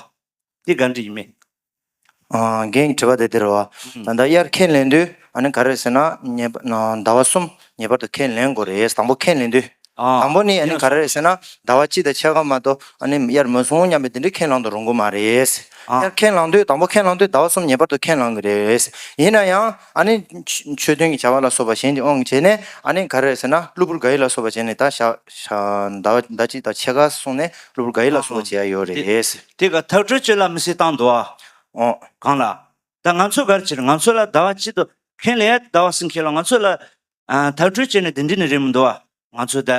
དེ་ག་འདྲ་ཡིན་མིན། ཨ་རྒན་དྲི་བ་དེ་འདི་རེད་བ། ཨང་། ད་ལྟ་དབྱར་ཁས་ལེན་དུས་ཨ་ནི་ག་རེ་ཟེར་ན་ངེས་པ་ན་ཟླ་བ་གསུམ་ངེས་པར་དུ་ཁས་ལེན་དགོས་རེད། དང་པོ་ཁས་ལེན་དུས། ཨང་། དང་པོ་ནི་ཨ་ནི་ཡིན་ག་རེ་རེད་ཟེར་ན་ཟླ་བ་གཅིག་དང་ཕྱེད་ཀ་མ་གཏོགས་ཨ་ནི་དབྱར་མུན་སྲུང་སྙམ་པའི་དེ་འདྲའི་ཁས་ལེན་དུ་རུང་གི་མ་རེད། ཨང་། དབྱར་ཁས་ལེན་དུས་དང་པོ་ཁས་ལེན་དུས་ཟླ་བ་གསུམ་ངེས་པར་དུ་ཁས་ལེན་གི་རེད། ཡིན་ན་ཡང་ཨ་ནི་མཆོད་མཆོད་རྟེན་གྱི་བྱ་བ་ལ་སོགས་པ་གཞན་གྱི་དབང་གིས་བྱས་ནས་ཨ་ནི་ག་རེ་རེད་ཟེར་ན་གློ་བུར་དགག་དབྱེ་ལ་སོགས་པ་བྱས་ནས་ད་ཞག་ཞག་ཟླ་བ་ཟླ་གཅིག་དང་ཕྱེད་ཀ་སོང་ནས་གློ་བུར་དགག་དབྱེ་ལ་སོགས་པ་བྱེད་ཡ་ཡོད་རེད། དེ་ག་ཐག་གཅོད་བྱེད་ལ་མི་སྲིད་བཏང་འདུག་ཨ། ཨོ། གང་ལ། ད་ང་ཚོ་ག་རེ་བྱེད་རེད། ང་ཚོ་ལ་ཟླ་བ་གཅིག་ཏུ་ཁས་ལེན་ཡ་དེ་ཟླ་བ་གསུམ་ཁས་ལེན། ང་ཚོ་ལ་ཨ་ཐག་གཅོད་བྱས་ནས་དེ་འདྲ་ནི་རེད་མི་འདུག་ཨ། ང་ཚོ་ད་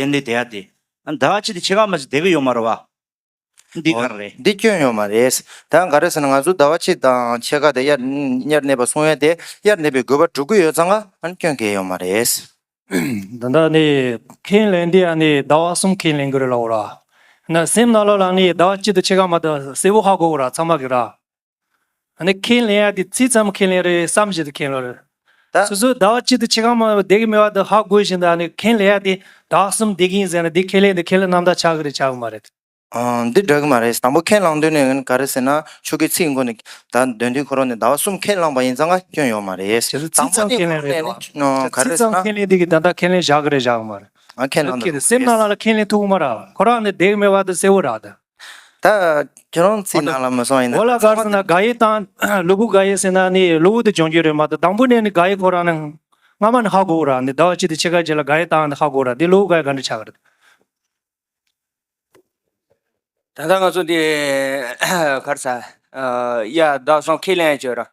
ཡན་ལས་དེ་ཡ་དེ་ཟླ་བ་གཅིག་དེ་ཕྱེད་ཀ་མ་གཅིག་བསྡད་གི་ཡོད་མ་རེད་བ། འདི་ག་རེ་རེད། འདི་སྐྱོན་ཡོད་མ་རེད། ད་ག་རེ་ཟེར་ན་ང་ཚོ་ཟླ་བ་གཅིག་དང་ཕྱེད་ཀ་དེ་དབྱར་དབྱར་གནས་པ་སྲུང་ཡ་དེ་དབྱར་གནས་པའི་དགོས་པ་སྒྲུབ་ཀྱི་ཡོད་ཙང་ང་ཨ་ནི་སྐྱོན་གང་ཡང་ཡོད་མ་རེད། ད་ལྟ་ནི་ཁས་ལེན་དེ་ཨ་ནི་ཟླ་བ་གསུམ་ཁས་ལེན་དགོས་རེད་ལབ་ར། ན་སེམས་ནང་ལོགས་ལ་ནི་ཟླ་བ་གཅིག་དང་ཕྱེད་ཀ་མ་གཏོགས་གསལ་པོ་ཧ་གོ་གི་ར་ཚང་མ་གི་ར། ཨ་ནི་ཁས་ལེན་ཡ་དེ་ཚིག་ཙམ་ཁས་ལེན་རེད་བསམ་བཞིན་དུ་ཁས་ལེན་རེད། ད་སོ་སོའི་ཟླ་བ་གཅིག་དང་ཕྱེད་ཀ་མ་བསྡད་ཀྱི་མེད་པ་དེ་ཧ་གོ་བཞིན་དུ་ཨ་ནི་ཁས་ལེན་ཡ་དེ་ཟླ་བ་གསུམ་བསྡད་ཀྱི་ཡིན་ཟེར་ན་དེ་ཁས་ལེན་དེ་ཁས་ལེན་རྣམ་དག་ཆགས་ཀྱི་རེད་ཆགས་ཀྱི་མ་རེད། ཨང་། འདི་འདྲ་གི་མ་རེད། དང་པོ་ཁས་བླངས་དུས་ནས་ག་རེ་ཟེར་ན་ཆོས་ཀྱི་ཚིག་མགོ་ནས་ད་འདོན་དུས་ཁོ་རང་ནས་ཟླ་བ་གསུམ་ཁས་བླངས་པ་ཡིན་ཙང་ང་སྐྱོན་ཡོད་མ་རེད། དེ་ཚོ་ཚིག་ཙམ་ཁས་ལེན་རེད་དོ། ཨ་ག་རེ་ཚིག་ཟེར་ཙམ་ན། ཁས་ལེན་འདི་གི་ད་ལྟ་ཁས་ལེན་བཞག་གི་རེད་བཞག་གི་མ་རེད། ང་ཁས་བླངས་ཨ་ཁས་ལེན་སེམས་ནང་ལ་ཁས་ལེན་ཐུབ་གི་མ་རེད། ཁོ་རང་ནས་བསྡད་གི་མེད་པ་དེ་གསལ་བོ་རེད་ད། ད་ཁྱེད་རང་ཚིག་ནང་ལ་མི་སོང་ཡིན་ན། འོ་ལ་ག་རེ་ཟེར་ན་དགག་དབྱེ་དང་གློ་བུར་དགག་དབྱེ་ཟེར་ན་ནི་གློ་བུར་དུ་སྦྱོང་རྒྱུ་རེད་མ་གཏོགས་དང་པོ་ནས་ནི་དགག་དབྱེ་ཁོ་རང་ནས་སྔ་མ་ནས་ཧ་གོ་གི་རེད། ནི་ཟླ་བ་གཅིག་དང་ཕྱེད་ཀ་རྗེས་ལ་དགག་དབྱེ་བཏང་ནས་ཧ་གོ་གི་རེད། འདི་གློ་བུར་དགག་དབྱེ་ག་འདྲ་ཆགས་ཀྱི་རེད། ད་ལྟ་ང་ཚོ་འདི་ག་རེ་ཟ། ཡ་ཟླ་གསུམ་ཁས་ལེན་བྱོས་ར།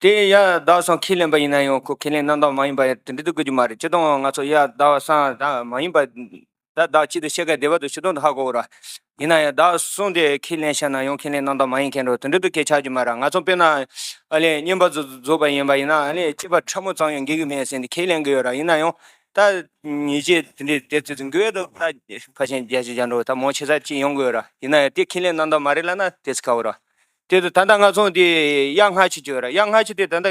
དེ་ཡ་ཟླ་གསུམ་ཁས་ལེན་པ་ཡིན་ན་ཡང་ཁོ་ཁས་ལེན་རྣམ་དག་མ་ཡིན་པ་ཡ་དེ་འདྲ་དུ་དགོས་རྒྱུ་མ་རེད། སྤྱིར་བཏང་ང་ཚོ་ཡ་ཟླ་བ་གསུམ་ད་མ་ཡིན་པ་ད་ཟླ་གཅིག་དང་ཕྱེད་ཀ་བསྡད་པ་དང་སྤྱིར་བཏང་དུ་ཧ་གོ་གི་ར། ཡིན་ན་ཡང་ཟླ་གསུམ་དེ་ཁས་ལེན་བྱས་ན་ཡང་ཁས་ལེན་རྣམ་དག་མ་ཡིན་མཁན་འགྲོ་དེ་འདྲ་དུ་སྐད་ཆགས་རྒྱུ་མ་རེད། ང་ཚོ་དཔེར་ན་ཨ་ལས་བསྙེན་པ་རྫོགས་པ་ཡིན་པ་ཡིན་ན་ཨ་ལས་སྐྱེས་པ་ཕྲ་མོ་ཙམ་ཡང་འགེལ་གི་མེད་ཟེར་ནས་ཁས་ལེན་གི་ཡོད་ར། ཡིན་ན་ཡང་ད་ཉེས་བྱས་དེ་འདྲའི་དེ་ཚོ་འགོས་དུ་ད་ཕལ་ཆེར་བརྒྱ་ཆ་བརྒྱ་འགྲོ་ད་མང་ཆེ་ས་ཅིག་ཡོང་དགོས་ར། ཡིན་ན་ཡང་དེ་ཁས་ལེན་རྣམ་དག་མ་རེད་ལབ་ན་དེ་ཚོ་ཁ་བོ་ར། དེ་དུ་ད་ལྟ་ང་ཚོ་འདི་ཡ་སྔ་ཕྱི་བརྗོད་ར། ཡ་སྔ་ཕྱི་དེ་ད་ལྟ་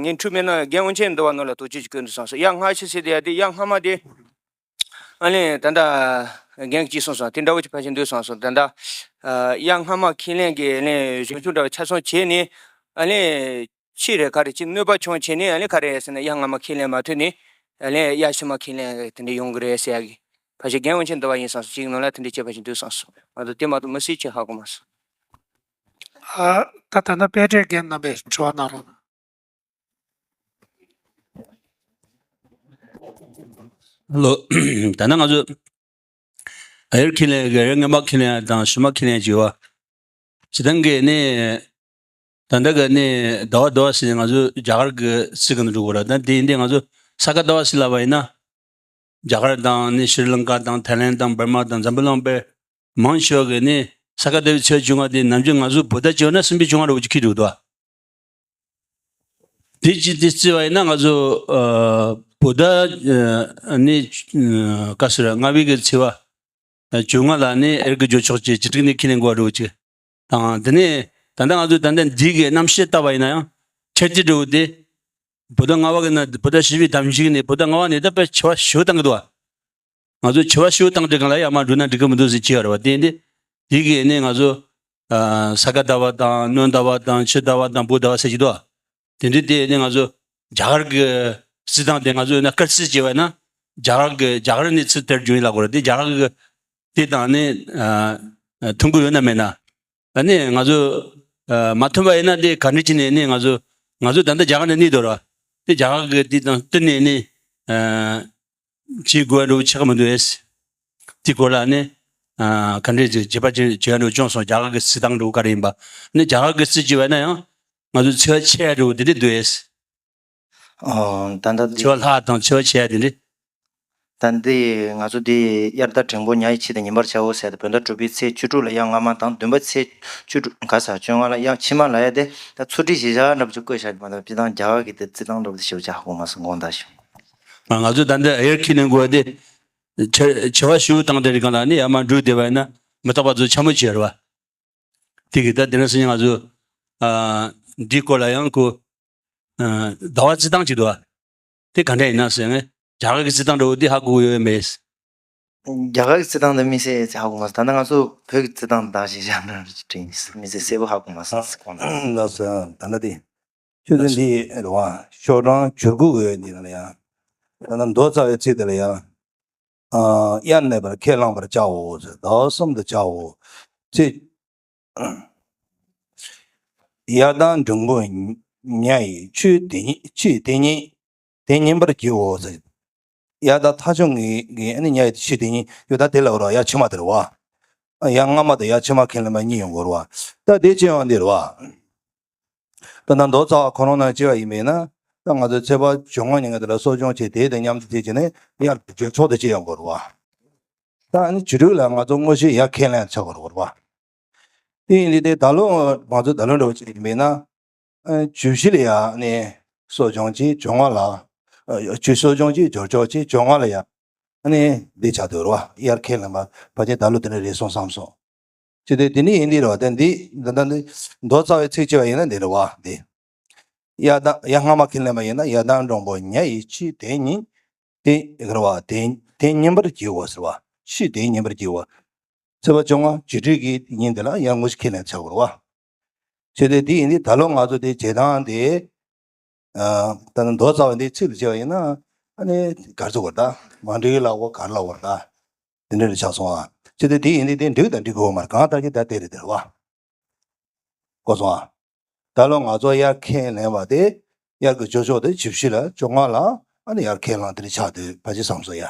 ངས་འཁྲུལ་མེད་ན་རྒན་དབང་ཆེན་འདུལ་བ་ནང་ལ་དོགས་གཅོད་ཅིག་བཀོད་འདུག་བསམ་སོང་། ཡ་སྔ་ཕྱི་ཟེར་དེ་ཡ་དེ་ཡ་སྔ་མ་དེ་ཨ་ལས་ད་ལྟ་རྒན་གཅིག་གསུངས་སོང་། དེ་འདྲ་བོ་ཅིག་ཕལ་ཆེར་འདུག་བསམ་སོང་། ད་ལྟ་ཡ་སྔ་མ་ཁས་ལེན་གྱི་ཨ་ལས་གཞུང་ཆུང་འདྲ་བོ་ཆ་ཚང་བྱས་ནས་ཨ་ལས། ཕྱིས་རེད་ག་རེ་ཅིག་གནོད་པ་བྱུང་བྱས་ནས་ཨ་ནི་ག་རེ་ཟེར་ན་ཡ་སྔ་མ་ཁས་ལེན་མ་ཐུབ་ནས་ཨ་ནི་ཡ་ཕྱི་མ་ཁས་ལེན་དེ་འདྲ་ཡོང་གི་རེད་ཟེར་ཡ་གི་ཕལ་ཆེར་རྒན་དབང་ཆེན་འདུལ་བ་ཡིན་བསམ་སོང་། གཅིག་ནང་ལ་དེ་འདྲ་བྱས་པ་ཞིག་འདུག་བསམ་སོང་། ང་ཚོ་དེ་མ་གཏོགས་མི་སྲིད་ཅེས་ཧ་གོ་མ་སོང་། ཨ་ད་ད་ལྟ་དཔལ་ལྡན་རྒན་རྣམ་པས་དྲི་བ་གནང་རོགས་གནང་། ལོ། ད་ནང་ང་ཚོ་ཨ་ཡར་ཁས་ལེན་གི་རེད། སྔོན་མ་ཁས་ལེན་དང་ཕྱི་མ་ཁས་ལེན་བྱས་པ། སྤྱིར་བཏང་གི་ནི། ད་ལྟ་གི་ནི་ཟླ་བ་ཟླ་བ་ཟེར་ནས་ང་ཚོ་རྒྱ་གར་གི་ཚིག་གི་ནང་འགྲོ་དགོས་ར། ད་དེ་ཡིན་དུས་ང་ཚོ་ས་ག་ཟླ་བ་ཟེར་ལབ་པ་ཡིན་ན། རྒྱ་གར་དང་ནི་ཤྲི་ལང་ཀ་དང་ཐའི་ལེན་དང་འབར་མ་དང་འཛམ་བུ་གླིང་དཔེ་མང་ཆེ་བ་གི་ནི་ས་ག་ཟླ་བའི་ཚེས་བཅོ་ལྔ་དེ་ནམ་རྒྱུན་ང་ཚོ་བོད་ཟླ་བཅོ་ལྔ་ན་སྲིན་པོའི་བཅོ་ལྔ་འདྲ་བོ་ཅིག་འཁེལ་འགྲོ་གི་འདུག་བ། དེ་ཅི་དེ་བརྩིས་པ་ཡིན་ན་ང་ཚོ་ཨ་བོད་ཟླ་ཨ་ནི་ཨ་ག་ཟེར་ལྔ་པའི་གི་ཚེས་པ་བཅོ་ལྔ་ལ་ནི་ཨེར་གི་འགྱོ་ཆོག་ཅེས་བཅུ་དྲུག་ནས་ཁས་ལེན་དགོས་པ་འདྲ་བོ་ཅིག་དང་། དེ་ནས་ད་ལྟ་ང་ཚོ་ད་ལྟ་འདི་གི་རྣམ་བཤད་ལྟ་བ་ཡིན་ན་ཡང་ཁྱད་ཆོས་འདྲ་བོ་དེ་བོད་ཟླ་ལྔ་པ་གི་ན་བོད་ཟླ་བཞི་པའི་དམ་ཞིག་ནས་བོད་ཟླ་ལྔ་པ་ནས་ད་དཔེ་ཆེ་བ་ཞུ་བཏང་གི་འདུག་བ། ང་ཚོ་ཆེ་བ་ཞུ་བཏང་དེ་གང་ལ་ཡར་མར་འགྲོ་ན་འགྲིག་གི་མི་འདུག་ཟེར་གྱི་ཡོད་རེད་བ། དེ་ནི་དེ་གི་ནི་ང་ཚོ་ཨ་ས་ག་ཟླ་བ་དང་སྣྲོན་ཟླ་བ་དང་ཕྱི་ཟླ་བ་དང་བོད་ཟླ་བ་ཟེར་གྱི་འདུག་བ། དེ་འདྲའི་དེ་ནི་ང་ཚོ་རྒྱ་གར་གྱི་རྩིས་སྟངས་དེ་ང་ཚོ་ཡིན་ན་སྐར་རྩིས་བྱས་པ་ཡིན་ན་རྒྱ་གར་གྱི་རྒྱ་གར་ནས་ཚུར་དེར་བྱུང་ཡིན་ལབ་དགོས་རེད། དེ་རྒྱ་གར་གྱི་དེ་དང་ནི་ཨ་ཨ་མཐུན་གྱི་ཡོད་ན་མེད་ན། ཨ་ནི་ང་ཚོ་ཨ་མ་མཐུན་པ་ཡིན་ན་དེ་ག་འདྲ་བྱས་ནས་ནི་ང་ཚོ་ང་ཚོ་ད་ལྟ་རྒྱ་གར་ནས་གནས་འདུག་ར། དེ་རྒྱ་གར་གྱི་དེ་དང་བསྟུན་ནས་ནི་ཨ་བྱེད་དགོས་པ་འདྲ་བོ་ཆགས་ཀྱི་མི་འདུག་ཨེ། དེ་སྐོར་ལ་ནི་ ཨ་ག་འདྲས་ཅིག་བྱེད་པ་ཅིག་བྱེད་ཡ་འགྲོ་བྱུང་སོང་། རྒྱ་གར་གྱི་རྩིས་སྟངས་འགྲོ་ག་རེ་ཡིན་པ། ནི་རྒྱ་གར་གྱི་རྩིས་བྱེད་པ་ན་ཡང་ང་ཚོ་ཚེས་པ་ཆེ་ཡ་འགྲོ་དེ་འདྲས་འདུག་ཨེ། ཨ་ད་ལྟ་འདི་ཚེས་པ་ལྷག་དང་ཚེས་པ་ཆེ་ཡ་དེ་འདྲས། ད་འདི་ང་ཚོ་འདི་དབྱར་ཟླ་འབྲིང་པོ་ཉ་ཡི་ཕྱེད་དང་ཉིན་པར་བྱའོ་ཟེར་ཏེ། བོད་ཟླ་དྲུག་པའི་ཚེས་བཅུ་དྲུག་ལ་ཡར་སྔ་མ་དང་། བདུན་པ་ཚེས་བཅུ་དྲུག་ག་ས་བཅོ་ལྔ་ལ་ཡར་ཕྱི་མ་ལ་ཡ་དེ་ད་ཚུལ་ཁྲིམས་གཞི་བཞག་འདྲ་པོ་ཅིག་བཀོད་བཞག་གི་མ་གཏོགས། སྤྱིར་བཏང་རྒྱ་གར་གྱི་དེ་རྩིས་སྟངས་འདྲ་པོ་དེ་ཞེ་པོ་ཅིག་ཧ་གོ་མ་སོང་། དགོངས་དག་ཞུ། ང་ཚོ་ད་འདི་དབྱར་ཁས་ལེན་དགོས་དེ། ཆེ་བ་ཞུ་བཏང་དེ་རིང་གང་ལ་ནི་ཡར་མར་འགྲུལ་བསྡད་པ་ཡིན་ན་མི་རྟག་པ་ཚོ་འཕྱ་སྨོད་བྱེད་རེད་བ། དེ་གི་ད་དེ་རིང་སང་ཉིན་ང་ཚོ་ཨ་འདིའི་སྐོར་ལ་ཡང་ཁོ་ཨ་ཟླ་བ་རྩིས་སྟངས་ཅིག་འདུག་བ། དེ་ག་འདྲ་ཡིན་ན་ཟེར་ངས་རྒྱ་གར་གྱི་རྩིས་སྟངས་འདྲ་བོ་འདི་ཧ་གོ་གི་ཡོད་མེད། རྒྱ་གར་གྱི་རྩིས་སྟངས་འདི་དམིགས་བསལ་ཧ་གོ་མ་སོང་། ད་ནི་ང་ཚོ་བོད་ཀྱི་རྩིས་སྟངས་དང་གཞི་བཞག་ན་དྲན་གྱི་དམིགས་བསལ་གསལ་པོ་ཧ་གོ་མ་སོང་། དགོངས་དག་ལགས་སོ། ད་ལྟ་དེ་ཆུ་ཚོད་འདི་རེད་བ། ཤོག་གྲངས་བཅུ་དགུ་གི་འདི་ནང་ལ་ཡང་། ད་ལྟ་མདོ་རྩ་བའི་ཚིག་དེ་ལ་ཡང་། ཨ་དབྱར་གནས་པར་ཁས་བླངས་པར་བྱའོ་ཟེར། ཟླ་བ་གསུམ་དུ་བྱའོ། ཚེས་དབྱར་ཟླ་འབྲིང་པོ་ཉ་ཡི་ཕྱེད་དེ་ཉིན། ཕྱེད་དེ་ཉིན་དེ་ཉིན་པར་བགྱིའོ་ཟེར། དབྱར་ཟླ་ཐ་ཆུང་གི་གི་ཨ་ནི་ཉ་ཡི་ཕྱེད་དེ་ཉིན་ཡོད། ད་དེ་ལ་རོ་ཡར་ཕྱི་མ་དེ་རེད་བ། ཨ་ཡར་སྔ་མ་དང་ཡར་ཕྱི་མ་ཁས་ལེན་པ་གཉིས་ཡོང་དགོས་རེད་བ། ད་དེ་ཅི་ཡང་འདི་རེད་བ། ད་ལྟ་མདོ་རྩ་བ་ཁོ་རང་ནང་སྐྱེ་བ་ཡིན་པས་ན། ད་ང་ཚོ་ཚེས་པ་བཅོ་ལྔ་ཉིན་ག་དེ་ལ་གསོ་སྦྱོང་བྱས། དེ་དང་མཉམ་དུ་དེ་བྱས་ནས་དབྱར་གྱི་འགྱུར་ཕྱོགས་དེ་སྐྱེ་ཡོང་དགོས་རེད་བ། ད་ཨ་ནི་བཅུ་དྲུག་ལ་ང་ཚོ་དངོས་གཞི་ཡར་ཁས་ལེན་ཆགས་དགོས་རེད་བ། དེ་ཡིན་དུས་དེ་ད་ལོ་ང་ཚོ་ད་ལོ་འདྲ་བོ་ཅིག་ཡིན་པས་ན། ཨ་བཅུ་བཞི་ལ་ཡ་ཨ་ནི་གསོ་སྦྱོང་བྱས། བཅོ་ལྔ་ལ་ཨ་བཅུ་གསོ་སྦྱོང་བྱས། འགྱུར་ཕྱོགས་བྱས། བཅོ་ལྔ་ལ་ཡ་ཨ་ནི་འདི་ཆགས་འདུག་རེད་བ། དབྱར་ཁས་ལེན་པ་ཕལ་ཆེར་ད་ལོ་དེ་འདྲ་རེད་སོང་བསམ་སོང་། ཅི་སྟེ་དེ་ནི་ཡིན་དེ་རེད་བ། དེ་འདི་ད་ལྟ་འདི་མདོ་རྩ་བའི་ཚིག་བྱས་པ་ཡིན་ན་འདི་རེད་བ། འདི་དབྱར་ཟླ་ཡར་སྔ་མ་ཁས་ལེན་པ་ཡིན་ན། དབྱར་ཟླ་འབྲིང་པོ་ཉ་ཡི་ཕྱེད་དེ་ཉིན་དེ་རེད་བ། དེ་དེ་ཉིན་པར་བགྱིའོ་ཟེར་བ། ཕྱེད་དེ་ཉིན་པར་བགྱིའོ། ཚེས་པ་བཅོ་ལྔ་བཅུ་དྲུག་གི་ཉིན་དེ་ལ་ཡར་དངོས་གཞི་ཁས་ལེན་བྱ་དགོས་རེད་བ། བྱས་ཏེ་དེ་ཡིན་དུས་ད་ལོ་ང་ཚོ་དེ་བྱེད་སྟངས་དེ། ཨ་ད་ནི་མདོ་རྩ་བ་འདི་ཚིག་ཏུ་བྱས་པ་ཡིན་ན། ཨ་ནི་གར་ཚུགས་པར་ད་མ་འགྲིག་ལ་འོ་གར་ལ་འོར་ད་དེ་འདྲ་རེ་ཆགས་སོང་ཨ། བྱས་ཏེ་དེ་ཡིན་དུས་དེ་འགྲིག་དང་འགྲིག་དགོས་མ་རེད། གང་ལྟར་གྱི་ད་དེ་རེད་དེ་རེད་བ། གོ་སོང་ཨ། ད་ལོ་ང་ཚོ་དབྱར་ཁས་ལེན་པ་དེ་དབྱར་གྱི་འགྱུར་ཕྱོགས་དེ་བཅུ་བཞི་ལ་བཅོ་ལྔ་ལ་ཨ་ནི་དབྱར་ཁས་བླངས་དེ་འདྲ་ཆགས་དུས་ཕལ་ཆེར་བསམ་སོང་ཡ།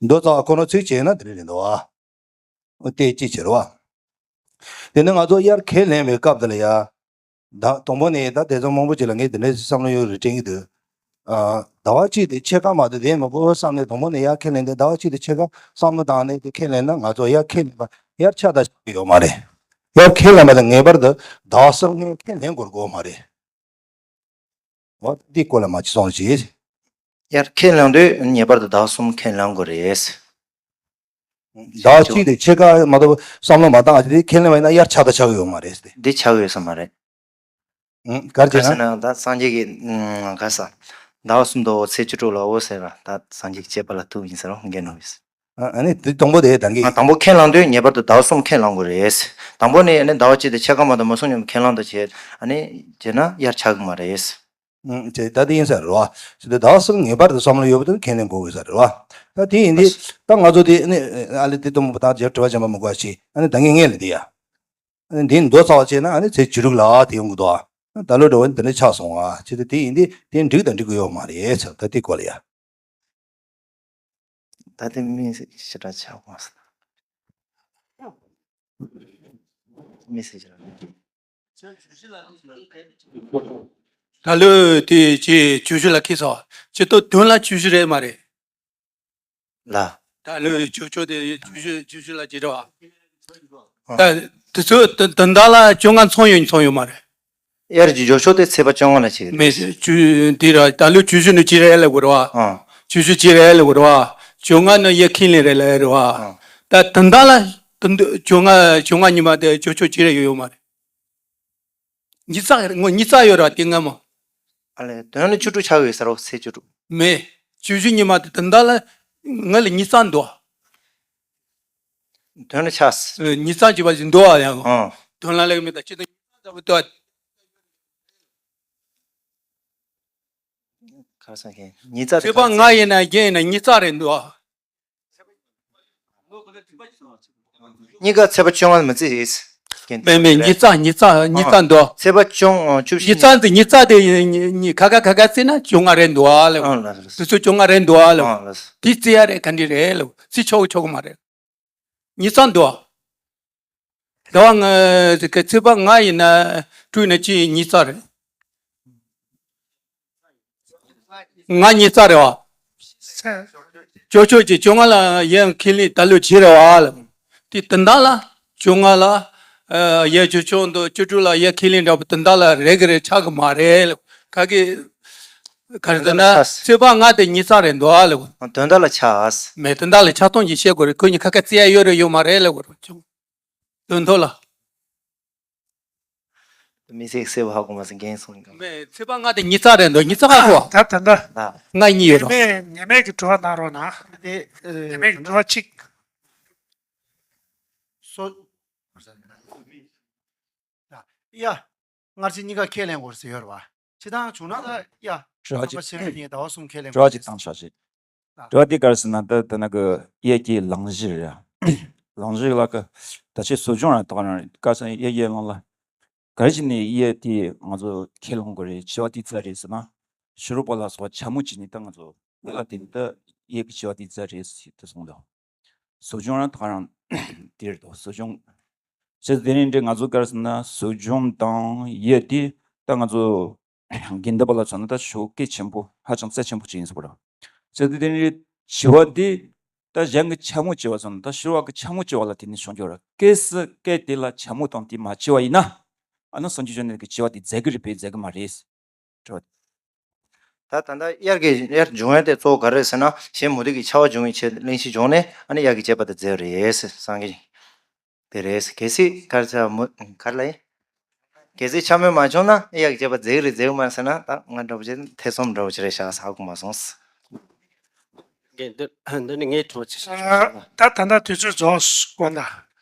མདོ་རྩ་བ་ཁོ་ན་ཚིག་བྱས་ན་དེ་འདྲ་རེད་འདུག་ཨ། དེ་གཅིག་བྱེད་རོགས། དེ་ནས་ང་ཚོ་དབྱར་ཁས་ལེན་པའི་སྐབས་དེ་ལ་ཡ། ད་དང་པོ་ནས་ད་དེ་ཚོ་མང་པོ་ཅིག་ལ་ངས་དེ་འདྲའི་བསམ་བློ་ཡོད་རེད་དྲན་གྱི་འདུག་ཨ་ཟླ་བ་གཅིག་དེ་ཕྱེད་ཀ་མ་གཏོགས་དེ་མང་པོ་བསམ་ནས། དང་པོ་ནས་དབྱར་ཁས་ལེན་དེ་ཟླ་བ་གཅིག་དེ་ཕྱེད་ཀ་བསམ་བློ་བཏང་ནས་དེ་ཁས་ལེན་ན། ང་ཚོ་དབྱར་ཁས་ལེན་པ་དབྱར་ཆགས་དང་ཆགས་ཀྱི་ཡོད་མ་རེད། དབྱར་ཁས་ལེན་པ་དེ་ངེས་པར་དུ་ཟླ་བ་གསུམ་ཁས་ལེན་དགོས་དགོས་མ་རེད། འོ་འདི་སྐོར་ལ་མ་ཅི་སོང་ཞིག་དབྱར་ཁས་ལེན་དུས་ངེས་པར་དུ་ཟླ་གསུམ་ཁས་ལེན་དགོས་རེད། ཟླ་བ་གཅིག་དེ་ཕྱེད་ཀ་མ་གཏོགས་བསམ་བློ་མ་བཏང་། དེ་ཁས་ལེན་པ་ཡིན་ན་དབྱར་ཆགས་དང་ཆགས་ཀྱི་ཡོད་མ་རེད་དེ། འདི་ཆགས་ཀྱི་ཡོད་ས་མ་རེད། ཨང་། ག་རེ་བྱས་ན། ག་རེ་ཟེར་ན་ད་སངས་རྒྱས་ཀྱིས་ཨང་ག་ས་ཟླ་བ་གསུམ་དུ་འོ་ཚེས་བཅུ་དྲུག་ལ་འོ་ཟེར་བ། ད་སངས་རྒྱས་ཀྱི་བཅས་པ་ལ་ཐུག་ཡིན་ཟེར་རོ་འགན་ནོ་ཡིན། ཨ་ནི་དེ་དང་པོ་དེ་ད་གིན། ཨ་དང་པོ་ཁས་བླངས་དུས་ངེས་པར་དུ་ཟླ་བ་གསུམ་ཁས་བླངས་དགོས་རེད། དང་པོ་ནས་ཨ་ནི་ཟླ་བ་གཅིག་དེ་ཕྱེད་ཀ་མ་གཏོགས་མ་སོང་སྙམ་ཁས་བླངས་དང་བྱས། ཨ་ནི་བྱས་ན་དབྱར་ཆགས་ཀྱི་མ་རེད། ཨུམ། བྱས་ད་དེ་ཡིན་ས་རེད་བ། བྱས་ཏེ་ཟླ་བ་གསུམ་ངེས་པར་དུ་བསམ་བློ་ཡོད་པ་དེ་ཁས་ལེན་དགོས་ཀྱི་ས་རེད་བ། ད་དེ་ཡིན་དུས་ད་ང་ཚོ་དེ་ཨ་ནི་ཨ་ལེ་དེ་དུ་མོ་ད་རྒྱབ་དྲི་བ་བྱེད་པ་མི་དགོས་ཤིག་ཨ་ནི་ད་ངས་ངས་ལ་དེ་ཡ། ཨ་ནི་འདི་མདོ་རྩ་བ་བྱས་ན་ཨ་ནི་ཚེས་བཅུ་དྲུག་ལ་དེ་ཡོང་གི་འདུག་ཨ། ད་ལོ་འགྲོ་བ་འདི་འདྲ་ཆགས་སོང་ཨ། བྱས་ཏེ་དེ་ཡིན་དུས་དེ་འགྲིག་དང་འགྲིག་གི་ཡོད་མ་རེད་ཟེར། ད་དེ་སྐོར་ལ་ཡ། ད་དེ་མི་ཞེ་དྲག་ཆགས་མ་སོང་། མི་ཞེ་དྲག་ད་ལོ་དེ་ཅི་བཅུ་བཞི་ལ་ཁེལ་སོང་། ཅི་ཏོ་དོན་ལ་བཅུ་བཞི་རེད་མ་རེད། ལ། ད་ལོ་བཅུ་བཅུ་དེ་བཅུ་བཞི་བཅུ་བཞི་ལ་ཅི་རེད་བ། ད་དེ་ཚོ་ད་ད་ལྟ་ལ་བཅོ་ལྔ་ཚང་ཡོད་ཚང་ཡོད་མ་རེད། དབྱར་གྱི་འགྱུར་ཕྱོགས་དེ་ཚེས་པ་བཅོ་ལྔ་ལ་ཆགས་རེད། མེད་བཅུ་དེ་ར་ད་ལོ་བཅུ་བཞི་ནི་ཅི་རེད་ལ་གོ་རེད་བ། ཨང་། བཅུ་བཞི་ཅི་རེད་ལ་གོ་རེད་བ། བཅོ་ལྔ་ནི་ཡ་ཁིན་ལེ་རེད་ལ་རེད་བ། ཨང་། ད་ད་ལྟ་ལ་ད་བཅོ་ལྔ་བཅོ་ལྔ་ཉི་མ་དེ་བཅུ་བཅུ་ཅི་རེད་ཡོད་ཡོད་མ་རེད། ཉི་ཚག་རེད་ངོ་ཉི་ཚག་ཡོད་ར་དེ་སྔ་མོ། ཨ་ལས་དོན་ལ་བཅུ་དྲུག་ཆགས་ཡོད་ས་རོ་ཚེས་བཅུ་དྲུག་མེད། བཅུ་བཞི་ཉི་མ་དེ་ད་ལྟ་ལ་ང་ལ་ཉི་ཚག་འདུག་དོན་ལ་ཆགས། ཉི་ཚག་ཅིག་བ་ཞིག་འདུག་ཨ་ཡང་། ཨང་། དོན་ལ་ལེགས་མེད་ད་ཅི་ད་ཉི་ཚག་འདུག་ཁ་སང་ཁེ་ཉི་ཚག་ཚེས་པ་ལྔ་ཡིན་ན་བརྒྱད་ཡིན་ན་ཉི་ཚག་རེད་འདུག་ཨ། གཉིས་ཀ་ཚེས་པ་བཅོ་ལྔ་མི་བརྩི་ཡིས། མེད་མེད། ཉི་ཚ་ཉི་ཚ་ཉི་ཚ་འདུག་ཚེས་པ་བཅོ་ཨ་བཅུ་བཞི་ཉི་ཚ་འདི་ཉི་ཚ་དེ་ཉི་ཉི་ཁ་ཁ་ཁ་ཁ་བརྩིས་ན་བཅོ་ལྔ་རེད་འདུག་ཨ་ལེ། ཨང་ལགས་སོ། དུས་ཚོད་བཅོ་ལྔ་རེད་འདུག་ཨ་ལེ། ཨང་ལགས་སོ། དེ་བརྩི་ཡ་རེད། ག་འདྲ་རེད་ལེ། བརྩི་ཆོག་ཆོག་མ་རེད། ཉི་ཚ་འདུག་ཟླ་བ་ལྔ་ཚེས་པ་ལྔ་ཡིན་ན་དྲུག་ཡིན་ན་གཅིག་ཉི་ཚ་རེད། ང་ཉི་ཚ་རེད་བ། ཅོ་ཅོ་ཅིག་བཅོ་ལྔ་ལ་ཡ་ཁས་ལེན་ད་ལོ་བྱེད་རེད་བ་ལ། དེ་དོན་དག་ལ་བཅོ་ལྔ་ལ་ཡ་བཅུ་བཅུ་འདུག་བཅུ་དྲུག་ལ་ཡ་ཁས་ལེན་འདྲ་པོ་དོན་དག་ལ་རེད་གི་རེད། ཆགས་གི་མ་རེད་ལ། ག་གི་ག་རེ་ཟེར་ན་ཚེས་པ་ལྔ་དེ་ཉི་ཚ་རེད་འདུག་ཨ་ལ། དོན་དག་ལ་ཆགས། མེད། དོན་དག་ལ་ཆགས་སྟངས་ཀྱི་བཤད་དགོས་རེད། ཁོ་གཉིས་ཁ་ཁ་བརྩི་ཡ་ཡོད་རེད་ཡོད་མ་རེད་ལ་གོ་རེད། དོན་ཐོག་ལ། མི་ཚེ་གསལ་པོ་ཧ་གོ་མ་སོང་། རྒན་སོང་གི། མེད། ཚེས་པ་ལྔ་དེ་ཉི་ཚ་རེད་འདུག་ཉི་ཚ་ག་གོ། ད་ད་ད། ལྔ་གཉིས་ཡོད་རོ། ངེས་མེད་ངེས་མེད་ཀྱི་དྲི་བ་གནང་རོགས་གནང་། དེ་ངེས་མེད་ཀྱི་དྲི་བ་གཅིག་སོ། ཡ། སྔར་ཕྱི་གཉིས་ཀ་ཁས་ལེན་དགོས་ཟེར་ཡོད་རེད་བ། སྤྱི་བཏང་བྱུང་ན་ད་ཡ། དྲི་བ་ཁམས་པ་ཆེན་པོ་གཉིས་ཟླ་བ་གསུམ་ཁས་ལེན་དགོས་ཟེར། དྲི་བ་གཅིག་བཏང་ཆོག་ཅིག་ཨ། དྲི་བ་དེ་ག་རེ་ཟེར་ན་ད་ད་ནང་གི་གཡས་ཀྱི་ལངས་གཞི་རེད། ལངས་གཞི་ལ་གི་ད་ཆེ་ཟོ་སྦྱོང་ར་དོག་རང་རེད། ག་ས་གཡས་གཡས་ལངས་ལ། ག་རེ་བྱས་ནས་གཡས་དེ་ང་ཚོ་ཁས་ལེན་དགོས་རེད། བྱ་བ་དེ་རྩ་རེད་ཟེར་ན། ཕྱི་རོལ་པ་ལ་སོགས་པ་འཕྱ་སྨོད་བྱས་ནས་ད་ང་ཚོ་ལ་དེ་ནི་ད་གཡས་ཀྱི་བྱ་བ་དེ་རྩ་རེད་ཟེར་དེ་གསུངས་འདུག་ཟོ་སྦྱོང་རང་དག་རང་དེ་རེད་དོ། ཟོ་སྦྱོང་། བྱས་ཙང་དེ་རིང་འདྲ་ང་ཚོ་ག་རེ་ཟེར་ན་ཟོ་སྦྱོང་དང་གཡས་དེ་ད་ང་ཚོ་དགེ་འདུན་པ་ལ་མཚོན་ན་ད་ཞེ་པོ་གལ་ཆེན་པོ་ཧ་ཅང་རྩ་ཆེན་པོ་ཅིག་ཡིན་ཟེར་བ་རེད། བྱས་ཙང་དེ་རིང་འདྲ་བྱ་བ་དེ་ད་གཞན་གྱི་འཕྱ་སྨོད་བྱས་པ་མཚོན་ན་ད་ཕྱི་རོལ་པ་གི་འཕྱ་སྨོད་བྱས་པ་ལ་དེ་ནི་བྱུང་རྒྱུ་རེད། གལ་སྲིད་སྐད་དེ་ལ་འཕྱ་སྨོད་དང་དེ་མ་བྱས་པ་ཡིན་ན། ཨ་ནི་སངས་རྒྱས་བཅོམ་ལྡན་འདས་ཀྱིས་བྱ་བ་དེ་མཛད་ཀྱི་རེད་པས་མཛད་ཀྱི་མ་རེད། དྲི་བ། ད་ད་ལྟ་དབྱར་གྱི་དབྱར་འབྱུང་བ་དེ་གཙོ་བོ་ག་རེ་རེད་ཟེར་ན་གཞན་མུ་སྟེགས་ཀྱི་ཆགས་པ་འབྱུང་བའི་ཆེད་གླེང་གཞི་བྱུང་ནས་ཨ་ནི་དབྱར་གྱི་བྱེད་པ་དེ་མཛད་རེད་ཟེར། སངས་རྒྱས་དེ་རེད་ཟེར། གལ་སྲིད་ག་རེ་ཟེར་མུ་ག་རེ་ལ་ཡིན། གལ་སྲིད་འཕྱ་སྨོད་མ་བྱུང་ན་དབྱར་གྱི་བྱེད་པ་མཛད་ཀྱི་རེད་མཛད་ཀྱི་མ་རེད་ཟེར་ན་ད་ང་འདྲ་པོ་ཅིག་ཐེ་ཚོམ་འདྲ་པོ་ཅིག་རེད་ཤག་ཧ་གོ་མ་སོང་། འདི་འདི་ནི་ངའི་དྲི་བ་ཅིག་ད་ད་ལྟ་དུས་ཚོད་རྫོགས་དགོངས་དག